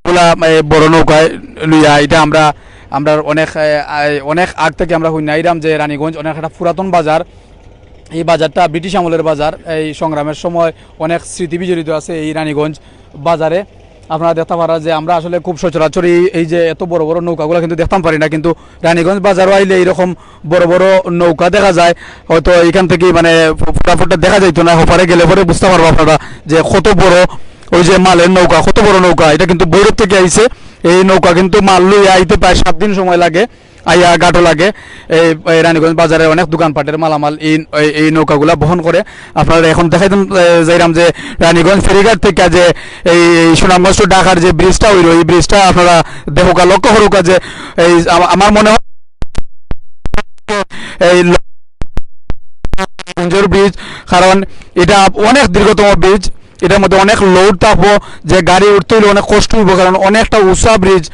গুলা, এ, বড় নৌকায় লইয়া, এটা আমরা, আমরা অনেক, এ, আ-, অনেক আগ থেকে আমরা হুনি আইরাম যে রানীগঞ্জ অনেক একটা পুরাতন বাজার। এই বাজারটা ব্রিটিশ আমলের বাজার। এই সংগ্রামের সময় অনেক স্মৃতি বিজড়িত আছে এই রানীগঞ্জ বাজারে। আপনারা দেখতে পারা যে আমরা আসলে খুব সচরাচর এই, এই যে এত বড় বড় নৌকাগুলা কিন্তু দেখতাম পারি না, কিন্তু রানীগঞ্জ বাজারও আইলে এইরকম বড় বড় নৌকা দেখা যায়। হয়তো এখান থেকে মানে ফ-, ফটাফটটা দেখা যাইতো না, ওপারে গেলে পরে বুঝতে পারবো আপনারা যে কত বড় ওই যে মালের নৌকা, কত বড় নৌকা, এটা কিন্তু ভৈরব থেকে আইছে। এই নৌকা কিন্তু মাল লইয়া আইতে প্রায় সাত দিন সময় লাগে, আইয়া ঘাটও লাগে। এই, এই রানীগঞ্জ বাজারে অনেক দোকানপাটের মালামাল এই, এই, এই নৌকাগুলা বহন করে। আপনারা এখন দেখাইতাম, এ, যাইরাম যে রানীগঞ্জ ফেরিঘাট থেকে যে এই, এই সুনামগঞ্জ to ঢাকার যে ব্রিজটা হইল, এই ব্রিজটা আপনারা দেখুকা, লক্ষ্য করুকা যে এই আমা-, আমার মনে হয় এই ল-, গঞ্জের ব্রিজ, কারণ এটা অনেক দীর্ঘতম ব্রিজ, এটার মধ্যে অনেক লোড থাকবো, যে গাড়ি উঠতে হইলে অনেক কষ্ট হইব, কারণ অনেকটা উঁচা ব্রিজ।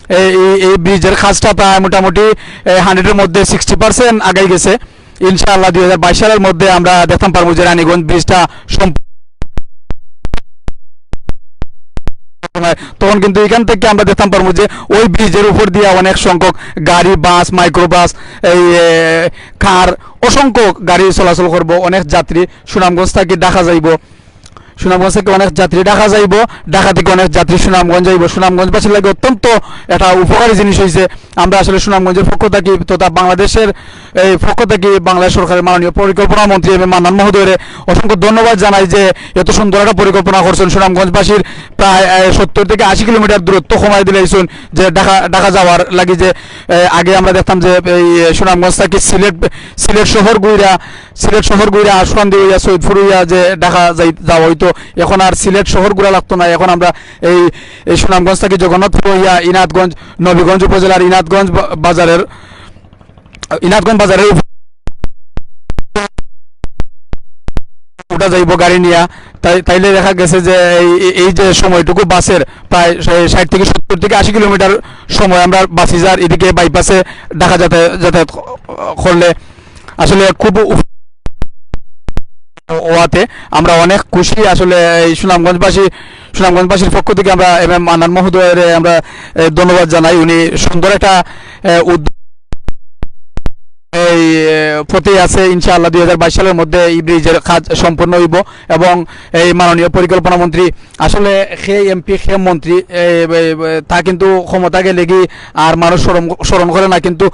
এই, এই, এই ব্রিজের কাজটা প্রায় মোটামুটি, এ, হান্ড্রেডের মধ্যে সিক্সটি পার্সেন্ট আগাই গেছে। ইনশাআল্লাহ দুই হাজার বাইশ সালের মধ্যে আমরা দেখতাম পারবো যে রানীগঞ্জ ব্রিজটা সম্পূর্ণ। তখন কিন্তু এখান থেকে আমরা দেখতাম পারবো যে ওই ব্রিজের উপর দিয়া অনেক সংখ্যক গাড়ি, বাস, মাইক্রো বাস, এই, এ, কার, অসংখ্য গাড়ি চলাচল করবো, অনেক যাত্রী সুনামগঞ্জ থাকি ঢাকা যাইবো। সুনামগঞ্জ থাকি অনেক যাত্রী ঢাকা যাইবো, ঢাকা থাকি অনেক যাত্রী সুনামগঞ্জ যাইবো। সুনামগঞ্জবাসীর লাগি অত্যন্ত একটা উপকারী জিনিস অইছে। আমরা আসলে সুনামগঞ্জের পক্ষ থাকি তথা বাংলাদেশের এই পক্ষ থাকি বাংলাদেশ সরকারের মাননীয় পরিকল্পনা মন্ত্রী এম এ মান্নান মহোদয়রে অসংখ্য ধন্যবাদ জানাই যে এত সুন্দর একটা পরিকল্পনা করছইন। সুনামগঞ্জবাসীর প্রায়, এ, সত্তর থেকে আশি কিলোমিটার দূরত্ব কমাই দিলাইছইন যে ঢাকা, ঢাকা যাওয়ার লাগি যে, এ, আগে আমরা দেখতাম যে এই সুনামগঞ্জ থাকি সিলেট, সিলেট শহর ঘুইরা সিলেট শহর ঘুরে আসওয়ান্দি হইয়া সৈয়দপুর হইয়া যে ঢাকা যাই, যাওয়া হইতো, এখন আর সিলেট শহর ঘুরা লাগতো না। এখন আমরা এই, এই সুনামগঞ্জ থাকি জগন্নাথপুর হইয়া ইনাদগঞ্জ, নবীগঞ্জ উপজেলার ইনাদগঞ্জ বা-, বাজারের, ইনাদগঞ্জ বাজারের উপ-, উঠা যাইব গাড়ি নিয়া। তাই, তাইলে দেখা গেছে যে এই, এই, এই যে সময়টুকু বাসের প্রায় ষা-, ষাট থেকে সত্তর থেকে আশি কিলোমিটার সময় আমরা বাসি যার এদিকে বাইপাসে ঢাকা যাতায়াত, যাতায়াত করলে আসলে খুব উপ-, ওয়াতে আমরা অনেক খুশি। আসলে এই সুনামগঞ্জবাসী, সুনামগঞ্জবাসীর পক্ষ থেকে আমরা এম এম মান্নান মহোদয়ের আমরা, এ, ধন্যবাদ জানাই। উনি সুন্দর একটা, এ, উদ্যোগ এই, এ, পথে আছে। ইনশাআল্লাহ দুই হাজার বাইশ সালের মধ্যে এই ব্রিজের কাজ সম্পূর্ণ হইব এবং এই মাননীয় পরিকল্পনা মন্ত্রী আসলে সে এমপি, সে মন্ত্রী, এ, এ, এ, তা কিন্তু ক্ষমতা গেলে কি আর মানুষ স্মরণ, স্মরণ করে না, কিন্তু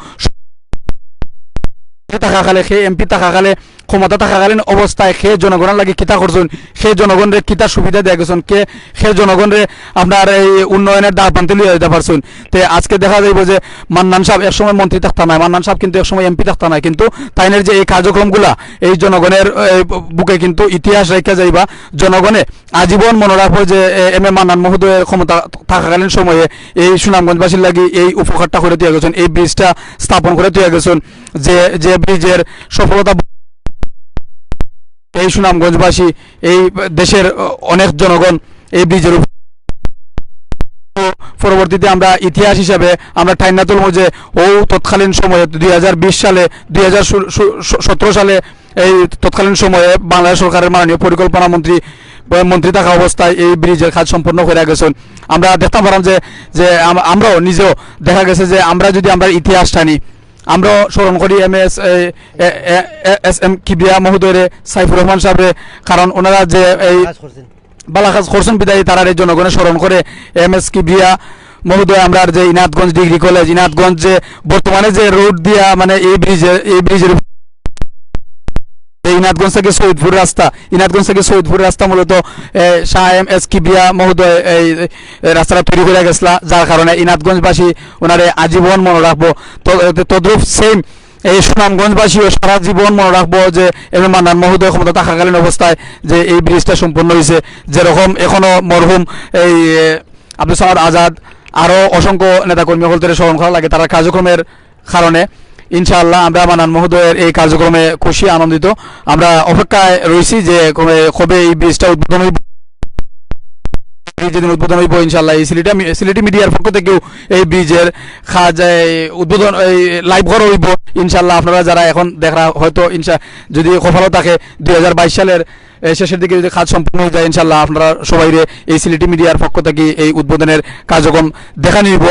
থাকাকালে, সে এমপি থাকাকালে, ক্ষমতা থাকাকালীন অবস্থায় সে জনগণের লাগি কিতা করছইন, সে জনগণরে কিতা সুবিধা দিয়া গেছইন, কে, সে জনগণরে আপনার এই উন্নয়নের দ্বার প্রান্তে লইয়া যাইতা পারছইন। তে আজকে দেখা যাইব যে মান্নান সাহেব একসময় মন্ত্রী থাকতা নায়, মান্নান সাহেব কিন্তু একসময় এমপি থাকতা নায়, কিন্তু তাইনের যে এই কার্যক্রমগুলা এই জনগণের, এই বুকে কিন্তু ইতিহাস রাখিয়া যাইবা। জনগণে আজীবন মনে রাখবো যে, এ, এম এ মান্নান মহোদয়ের ক্ষমতা থাকাকালীন সময়ে এই সুনামগঞ্জবাসীর লাগি এই উপকারটা করে দিয়া গেছইন, এই ব্রিজটা স্থাপন করে দিয়া গেছইন, যে, যে ব্রিজের সফলতা এই সুনামগঞ্জবাসী, এই দেশের অনেক জনগণ এই ব্রিজের উপ-, পরবর্তীতে আমরা ইতিহাস হিসাবে আমরা ঠাইন্না তুলমু যে ও তৎকালীন সময়ে দুই হাজার বিশ সালে, দুই হাজার সতেরো সালে এই তৎকালীন সময়ে বাংলাদেশ সরকারের মাননীয় পরিকল্পনা মন্ত্রী, মন্ত্রী থাকা অবস্থায় এই ব্রিজের কাজ সম্পন্ন করে গেছইন। আমরা দেখতাম পারাম যে, যে আম-, আমরাও নিজেও দেখা গেছে যে আমরা যদি আমরা ইতিহাস টানি, আমরাও স্মরণ করি এম এস, এ, এ, এ, এ, এস এম কিবরিয়া মহোদয়রে, সাইফুর রহমান সাহেবরে, কারণ ওনারা যে এই কাজ করছেন। বালা কাজ করছেন বিধায় তারার এই জনগণে স্মরণ করে। এম এস কিবরিয়া মহোদয় আমরার যে ইনাদগঞ্জ ডিগ্রি কলেজ, ইনাদগঞ্জ যে বর্তমানে যে রোড দিয়া মানে এই ব্রিজে, এই ব্রিজের উপর যে ইনাদগঞ্জ থেকে সৈয়দপুর রাস্তা, ইনাদগঞ্জ থেকে সৈয়দপুর রাস্তা মূলত, এ, শাহ এম এস কিবরিয়া মহোদয় এই, এ, রাস্তাটা তৈরি করে গেছলা, যার কারণে ইনাদগঞ্জবাসী ওনারে আজীবন মনে রাখবো। তো, এ, তদ্রূপ সেম এই সুনামগঞ্জবাসীও সারা জীবন মনে রাখবো যে এম এ মান্নান মহোদয় ক্ষমতা থাকাকালীন অবস্থায় যে এই ব্রিজটা সম্পন্ন হইছে, যেরকম এখনো মরহুম এই, এ, আব্দুস সামাদ আজাদ, আরও অসংখ্য নেতাকর্মী হকলরে স্মরণ করা লাগে তারার কার্যক্রমের কারণে। ইনশাআল্লাহ আমরা মান্নান মহোদয়ের এই কার্যক্রমে খুশি আনন্দিত। আমরা অপেক্ষায় রইছি যে কবে, কবে এই ব্রিজটা উদ্বোধন হইব। এই যেদিন উদ্বোধন হইব ইনশাআল্লাহ এই সিলেটি মি-, সিলেটি মিডিয়ার পক্ষ থেকেও এই ব্রিজের কাজ, এই উদ্বোধন, এই live করা হইব। ইনশাআল্লাহ আপনারা যারা এখন দেখরা হয়তো ইনশা-, যদি কপালও থাকে দুই হাজার বাইশ সালের, এ, শেষের দিকে যদি কাজ সম্পূর্ণ হয়ে যায় ইনশাআল্লাহ আপনারা সবাইরে এই সিলেটি মিডিয়ার পক্ষ থেকে এই উদ্বোধনের কার্যক্রম দেখানি হইব।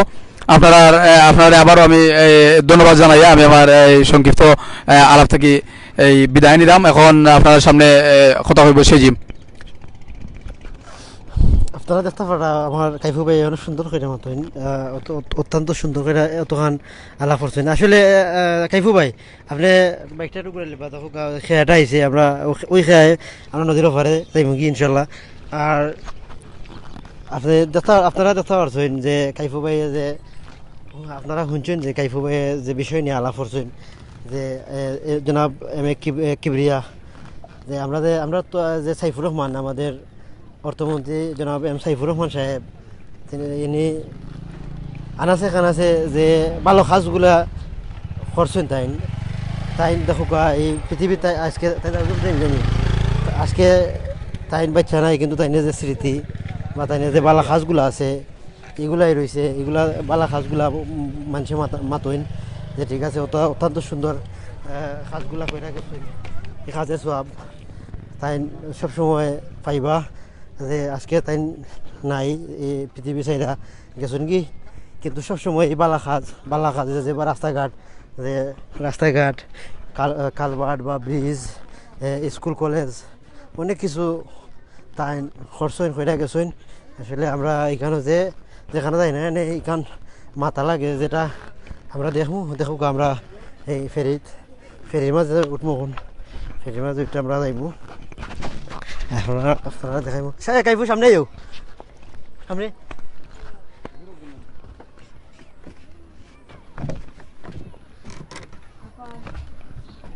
আপনারা, এ, আপনারা আবারও আমি, এ, ধন্যবাদ জানাই। আমি আমার এই সংক্ষিপ্ত, এ, আলাপ থেকে এই বিদায় নিলাম। এখন আপনাদের সামনে, এ, কথা হইব সেজিম। আপনারা দেখতা পারা আমার কাইফু ভাই অনেক সুন্দর করে মাতইন, আহ, অত-, অত-, অত্যন্ত সুন্দর করে এতখান আলাপ করছইন। আসলে, আহ, কাইফু ভাই, আপনে মাইকটা একটু ঘুরাইলে বা দেখো, আহ, খেয়াটা আইছে, আমরা ও-, ওই খেয়ায় আমরা নদীর ওপারে যাইমুগি ইনশাল্লাহ। আর আপনে দেখতা, আপনারা দেখতা পারছইন যে কাইফু ভাই যে, আপনারা শুনছইন যে কাইফু ভাই যে বিষয় নিয়া আলাপ করছইন যে, এ, এ, জনাব এম এ কিব-, এ, কিবরিয়া, যে আমরা যে, আমরা তো, আহ, যে সাইফুর রহমান আমাদের অর্থমন্ত্রী জনাব এম সাইফুর রহমান সাহেব, তিনি, ইনি আনাচে কানাচে যে ভালো কাজগুলা করছইন তাইন, তাইন দেখউক্কা এই পৃথিবীত তাই আজকে তাইন আজকে তাইন জানি, আজকে তাইন বাইচ্চা নাই, কিন্তু তাইনের যে স্মৃতি বা তাইনের যে ভালো কাজগুলা আছে, এগুলাই রইছে, এগুলা বালা কাজগুলা, উম, মানষে মাতা-, মাতইন যে ঠিক আছে, অত-, অত্যন্ত সুন্দর, আহ, কাজগুলা কইরা গেছইন। এই কাজের সওয়াব তাইন সবসময় পাইবা, যে আজকে তাইন নাই, এই পৃথিবী ছাইরা গেছইন গি, কিন্তু সবসময় এই বালা কাজ, বালা কাজ, যে, যে বা রাস্তাঘাট, যে রাস্তাঘাট, কাল-, আহ, কালভার্ট বা ব্রিজ, এ, স্কুল কলেজ, অনেক কিছু তাইন করছইন, কইরা গেছইন। আসলে আমরা ইখানো যে, যেখানো যাই না, এনে ইখান মাতা লাগে, যেটা আমরা দেখমু, দেখউক্কা আমরা এই ফেরিত, ফেরির মাঝে উঠমু অখন, ফেরির মাঝে উঠে আমরা যাইমু। আপনারা, আপনারা দেখাইমু। সে, কাইফু, সামনে আইও, সামনে।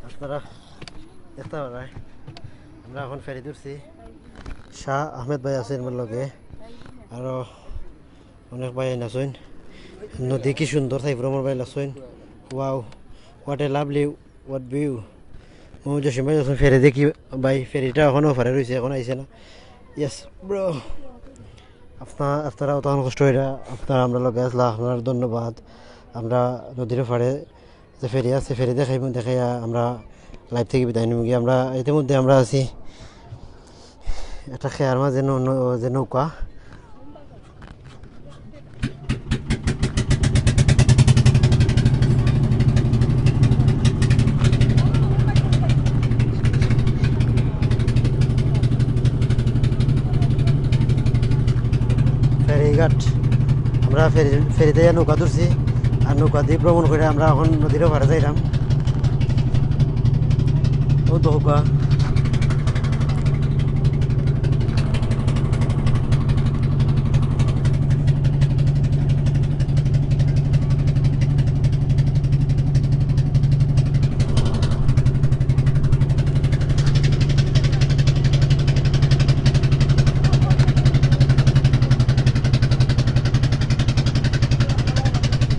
আপনারা দেখতা পাররা, আমরা অখন ফেরি ধরছি। শাহ আহমেদ ভাই আছইন আমার লগে, আরো অনেক ভাইয়াইন আছইন। নদী কি সুন্দর, সাইফুর রহমান ভাই আছইন। Wow, what a lovely, what view. ও জসিম ভাই আছইন, ফেরি দেখি ভাই, ফেরিটা অখনো ওপারে রইছে, অখন আইছে না। Yes, bro. আপনারা, আপনারা অতখান কষ্ট কইরা আপনারা আমরার লগে আছলা, আপনারার ধন্যবাদ। আমরা নদীর ওপারে যে ফেরি আছে, ফেরি দেখাইমু, দেখাইয়া আমরা live থাকি বিদায় নিমু গি। আমরা ইতিমধ্যে আমরা আছি একটা খেয়ার মাঝে নৌ-, নৌ-, যে নৌকা। ফেরিঘাট। আমরা ফেরি, ফেরিতে নৌকা ধরছি, আর নৌকা দি ভ্রমণ করি আমরা অখন নদীর ওপারে যাইরাম। ও তো নৌকা।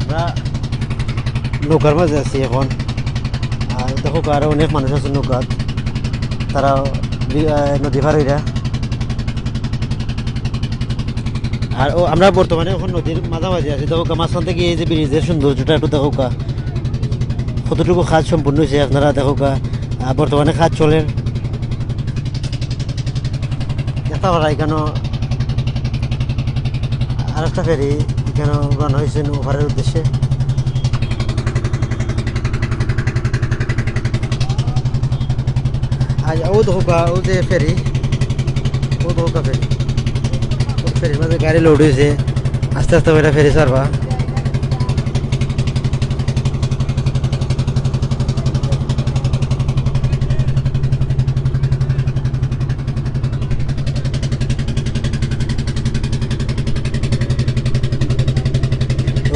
আমরা নৌকার মাঝে আছি অখন। আর দেখউক্কা, আরো অনেক মানুষ আছে নৌকাত, তারা বি-, আহ, নদী পার অইরা। আর ও, আমরা বর্তমানে অখন নদীর মাঝামাঝি আছি। দেখউক্কা, মাঝখান থাকি এই যে ব্রিজের সৌন্দর্যটা একটু দেখউক্কা, কতটুকু কাজ সম্পূর্ণ অইছে আপনারা দেখউক্কা। আহ, বর্তমানে কাজ চলের। দেখতা পাররা ইখানো আরেকটা ফেরি ইখানো রওনা অইছে ওপারের উদ্দেশ্যে। আর ও দেখউক্কা, ও যে ফেরি, ও দেখউক্কা ফেরি, ও ফেরির মাঝে গাড়ি load অইছে, আস্তে আস্তে কইরা ফেরি ছাড়বা।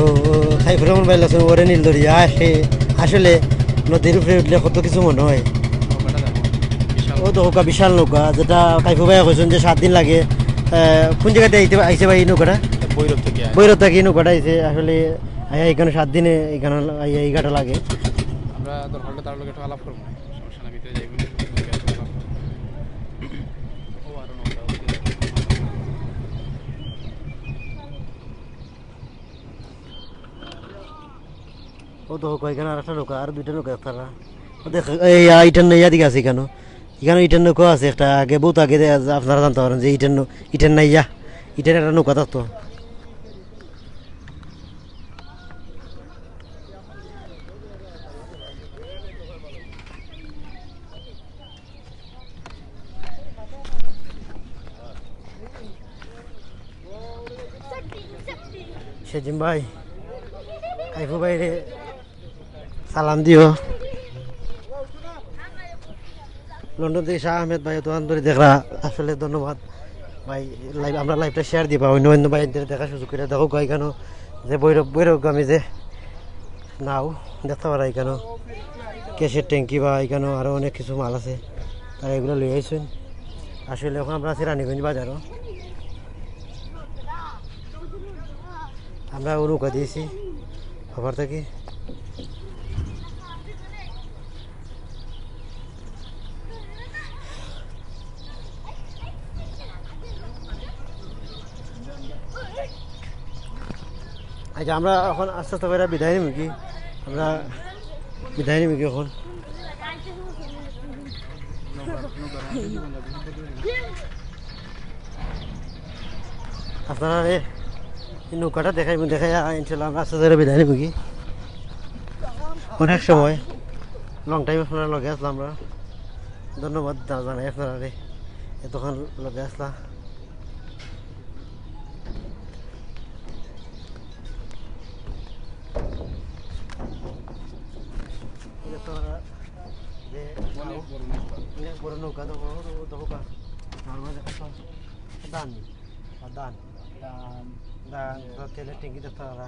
ও, ও, সাইফুর রহমান ভাই আছইন, ওরে নীল দরিয়া, আসে, আসলে নদীর উপরে উঠলে কত কিছু মনে হয়। ও তো নৌকা, বিশাল নৌকা, যেটা কাইফু ভাই কইছইন যে সাত দিন লাগে। আহ, কোন জায়গাতে আইতে, আইছে ভাই এই নৌকাটা? ভৈরব থেকে। ভৈরব থেকে এই নৌকাটা আইছে। আসলে আইয়া ইখানো সাত দিনে ইখানো আইয়া এই ঘাটে লাগে। আমরা দরকার হলে তার লগে একটু আলাপ করবো, সমস্যা নাই, ভিতরে যাইবো। ও আরো নৌকা, ওদিকে। ও তো কয়, ইখানো আরেকটা নৌকা, আর দুইটা নৌকা তারা। ও দেখ, এই, আ, ইটার নাইয়া দিকে আছে ইখানো। ইখানো ইটার নৌকা আছে একটা, আগে, বহুত আগে দে-, আপনারা জানতা পারইন যে ইটার নৌ-, ইটার নাইয়া, ইটার একটা নৌকা থাকতো। সেলিম ভাই, কাইফু ভাইরে সালাম দিও। লন্ডন থেকে শাহ আহমেদ ভাই, অতখান ধরি দেখরা, আসলে ধন্যবাদ ভাই। Live, আমরা liveটা share দিবা, অন্য অন্য ভাইদের দেখার সুযোগ করি দেখউক্কা। ইখানো যে ভৈরব, ভৈরবগামী যে নাও দেখতা পাররা, ইখানো গ্যাসের ট্যাঙ্কি বা ইখানো আরো অনেক কিছু মাল আছে, তারা এগুলা লই আইছইন। আসলে অখন আমরা আছি রানীগঞ্জ বাজারো। আমরা ও নৌকা দি আইছি ওপার থাকি। আচ্ছা, আমরা এখন আস্তে আস্তে করে বিদায় নিমু কি? আমরা বিদায় নিমু কি এখন? আপনারারে এই নৌকাটা দেখাইমু, দেখাইয়া ইনশাল্লাহ আমরা আস্তে আস্তে করে বিদায় নিমু কি? অনেক সময়, লং টাইম আপনারার লগে আছলাম আমরা। ধন্যবাদ জা-, জানাই আপনারারে, এতক্ষণ লগে আছলা। এই যে তোরা যে অনেক বড় নৌকা। অনেক বড় নৌকা, দেখো, দেখো, দেখো, ধান, আর ধান, ধান, ধান, তো তেলের ট্যাঙ্কি দেখতে পারা।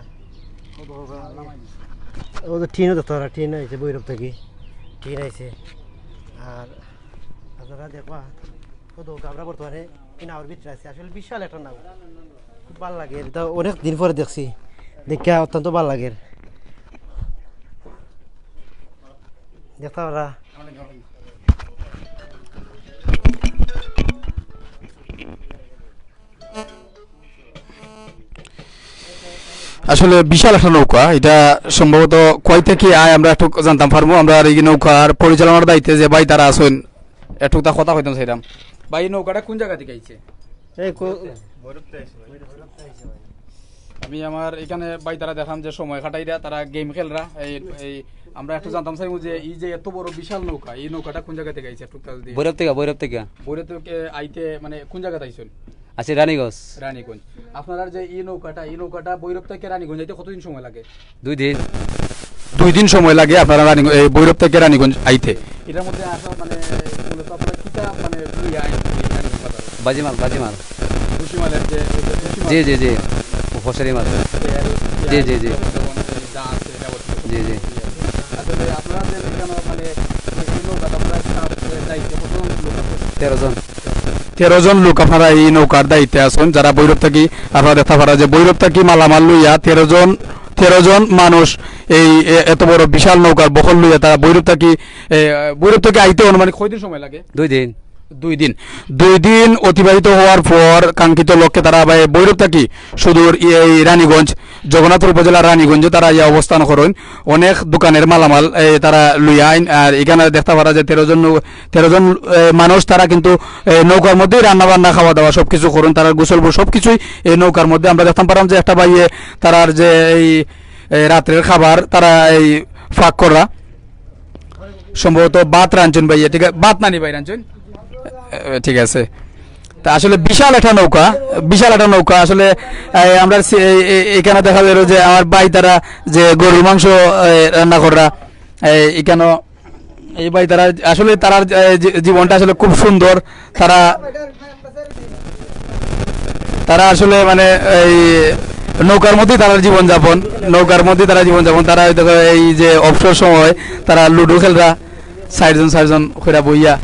ও তো টিনও দেখতে পারা, টিন আইছে ভৈরব থাকি, টিন আইছে। আর আপনারা দেখবা, ও তো আমরা বর্তমানে এই নাওর ভিতরে আছি। আসলে বিশাল একটা নাও, খুব ভালা লাগে। এটা অনেক দিন পরে দেখছি, দেখিয়া অত্যন্ত ভালা লাগে। দেখতে পারা। আসলে বিশাল একটা নৌকা, এটা সম্ভবত কই থাকি আয় আমরা একটু জানতাম পারমু। আমরা আর এই নৌকার পরিচালনার দায়িত্বে যে ভাই তারা আছইন, একটু তা কথা কইতাম চাইরাম। ভাই, এই নৌকাটা কোন জাগা থাকি আইছে? এই কো-, আমি আমার এখানে ভাই তারা দেখলাম যে সময় কাটাইরা, তারা গেম খেলরা। এই, এই আমরা একটু জানতাম চাইমু যে এই যে এত বড় বিশাল নৌকা, এই নৌকাটা কোন জাগা থাকি আইছে? একটু তা যদি ভৈরব থাকি, ভৈরব থাকি। ভৈরব থাকি আইতে মানে কোন জাগাত আইছইন? আছি রানীগঞ্জ। রানীগঞ্জ। আপনারার যে এই নৌকাটা, এই নৌকাটা ভৈরব থাকি রানীগঞ্জ আইতে কতদিন সময় লাগে? দুই দিন। দুই দিন সময় লাগে আপনারা রানী-, এই ভৈরব থাকি রানীগঞ্জ আইতে। এটার মধ্যে আসা মানে মূলত আপনারা কিতা মানে লইয়া আইন এই রানীগঞ্জ বাজারো? বাজিমাল, বাজিমাল। ভুসিমালের যে, ওই যে ভুসিমাল। জি, জি, জি। ফসারি মাছ। তেল, জি, জি, জি। যেমন এই যা আছে, যাবতীয় জি, জি। আসলে আপনারা যে এখানে মানে এই নৌকাটা আপনারা সাত, এ, দায়িত্বে কতজন লোক আছে? তেরো জন। তেরো জন লোক আপনারা এই নৌকার দায়িত্বে আছইন, যারা ভৈরব থাকি, আপনারা দেখতে পারা যে ভৈরব থাকি মালামাল লইয়া তেরো জন, তেরো জন মানুষ এই এ-, এত বড় বিশাল নৌকার বহর লইয়া তারা ভৈরব থাকি, এ, ভৈরব থাকি আইতে অনুমানিক কয়দিন সময় লাগে? দুই দিন। দুই দিন। দুই দিন অতিবাহিত হওয়ার পর কাঙ্ক্ষিত লক্ষ্যে তারা আবার ভৈরব থাকি সুদূর এই রানীগঞ্জ, জগন্নাথপুর উপজেলার রানীগঞ্জে তারা ইয়া অবস্থান করইন। অনেক দোকানের মালামাল, এ, তারা লইয়া আইন। আর এখানে দেখতে পারা যে তেরো জন নৌ-, তেরো জন, এ, মানুষ তারা কিন্তু, এ, নৌকার মধ্যেই রান্না বান্না, খাওয়া দাওয়া সবকিছু করইন। তারা গোসল বো-, সবকিছুই এই নৌকার মধ্যে। আমরা দেখতাম পারাম যে একটা ভাইয়ে তারার যে এই, এ, রাত্রের খাবার তারা এই ফাঁক করা, সম্ভবত ভাত রাঞ্চন ভাইয়ে, ঠিক আছে, ভাত নানি ভাই রাঞ্চন, এ, ঠিক আছে। তা আসলে বিশাল একটা নৌকা, বিশাল একটা নৌকা আসলে। এ, আমরা সি-, এ, এ, এখানে দেখা গেল যে আমার ভাই তারা যে গরুর মাংস, এ, রান্না কররা, এ, এখানে এই ভাই তারা আসলে তারার, এ, জী-, জীবনটা আসলে খুব সুন্দর। তারা, তারা আসলে মানে এই নৌকার মধ্যেই তারার জীবন যাপন, নৌকার মধ্যেই তারা জীবন যাপন। তারা হয়তো এই যে অবসর সময় তারা লুডো খেলরা, চারজন চারজন কইরা বইয়া।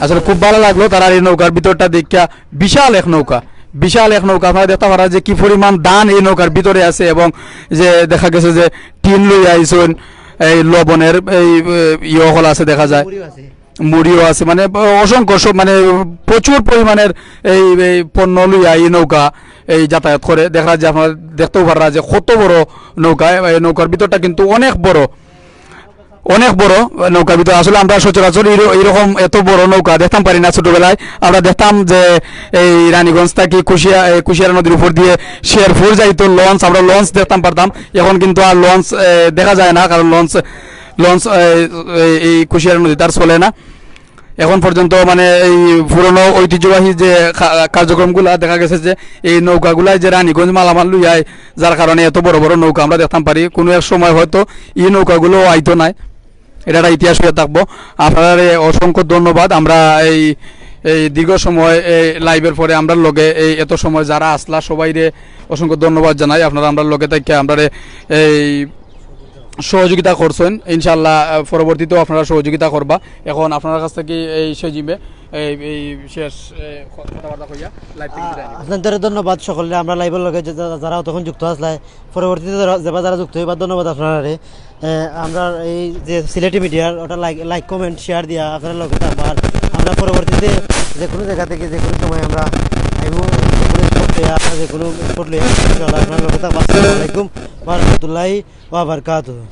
আসলে খুব ভালা লাগলো তারার এই নৌকার ভিতরটা দেখিয়া। বিশাল এক নৌকা, বিশাল এক নৌকা। আপনারা দেখতে পারা যে কি পরিমাণ ধান এই নৌকার ভিতরে আছে এবং যে দেখা গেছে যে টিন লইয়া আইছইন, এই লবণের এই, এ, ইয়ে হকল আছে দেখা যায়। মুড়িও আছে। মুড়িও আছে, মানে অসংখ্য সব, মানে প্রচুর পরিমাণের এই, এই পণ্য লইয়া এই নৌকা এই যাতায়াত করে। দেখা যায় আপনারা দেখতেও পাররা যে কত বড় নৌকা, এই নৌকার ভিতরটা কিন্তু অনেক বড়, অনেক বড় নৌকার ভিতর। আসলে আমরা সচরাচর এইর-, এইরকম এত বড় নৌকা দেখতাম পারি না ছোটবেলায়। আমরা দেখতাম যে এই রানীগঞ্জ থাকি কুশিয়া-, এই কুশিয়ারা নদীর উপর দিয়ে শেরপুর যাইতো লঞ্চ, আমরা লঞ্চ দেখতাম পারতাম। এখন কিন্তু আর লঞ্চ, এ, দেখা যায় না, কারণ লঞ্চ, লঞ্চ, এ, এ, এই কুশিয়ারা নদীতে আর চলে না। এখন পর্যন্ত মানে এই পুরনো ঐতিহ্যবাহী যে কা-, কার্যক্রমগুলা দেখা গেছে যে এই নৌকাগুলায় যে রানীগঞ্জ মালামাল লইয়া আয়, যার কারণে এত বড় বড় নৌকা আমরা দেখতাম পারি। কোনো এক সময় হয়তো এই নৌকাগুলো আইতো নাই, এটা একটা ইতিহাস হয়ে থাকবো। আপনারারে অসংখ্য ধন্যবাদ। আমরা এই, এই দীর্ঘ সময় এই লাইভের পরে আমরার লগে এই এত সময় যারা আসলা সবাইরে অসংখ্য ধন্যবাদ জানাই। আপনারা আমরার লগে থাকিয়া আমরারে এই সহযোগিতা করছেন, ইনশাআল্লাহ, আহ, পরবর্তীতেও আপনারা সহযোগিতা করবা। এখন আপনার কাছ থেকে এই সেজিমে এই, এই শেষ, এ, ক-, কথাবার্তা কইয়া লাইভ থেকে বিদায় নিব। আপনাদের ধন্যবাদ সকলরে, আমরা লাইভের লগে যে যা-, যারা অতক্ষণ যুক্ত আসলাই, পরবর্তীতে যারা, যেবা যারা যুক্ত হইবা, ধন্যবাদ আপনারারে। এ, আমরা এই যে সিলেটি মিডিয়ার ওটা লাইক, লাইক, কমেন্ট, শেয়ার দিয়া আপনারা লগে থাকবা। আর আমরা পরবর্তীতে যে কোনো জায়গা থেকে যে কোনো সময় আমরা আইবো, যে কোনো স্পট লইয়া, যে কোনো স্পট লইয়া, ইনশাআল্লাহ আপনারা লগে থাকবা। আসসালামু আলাইকুম। ওয়া রাহমাতুল্লাহি ওয়া বারাকাতুহু।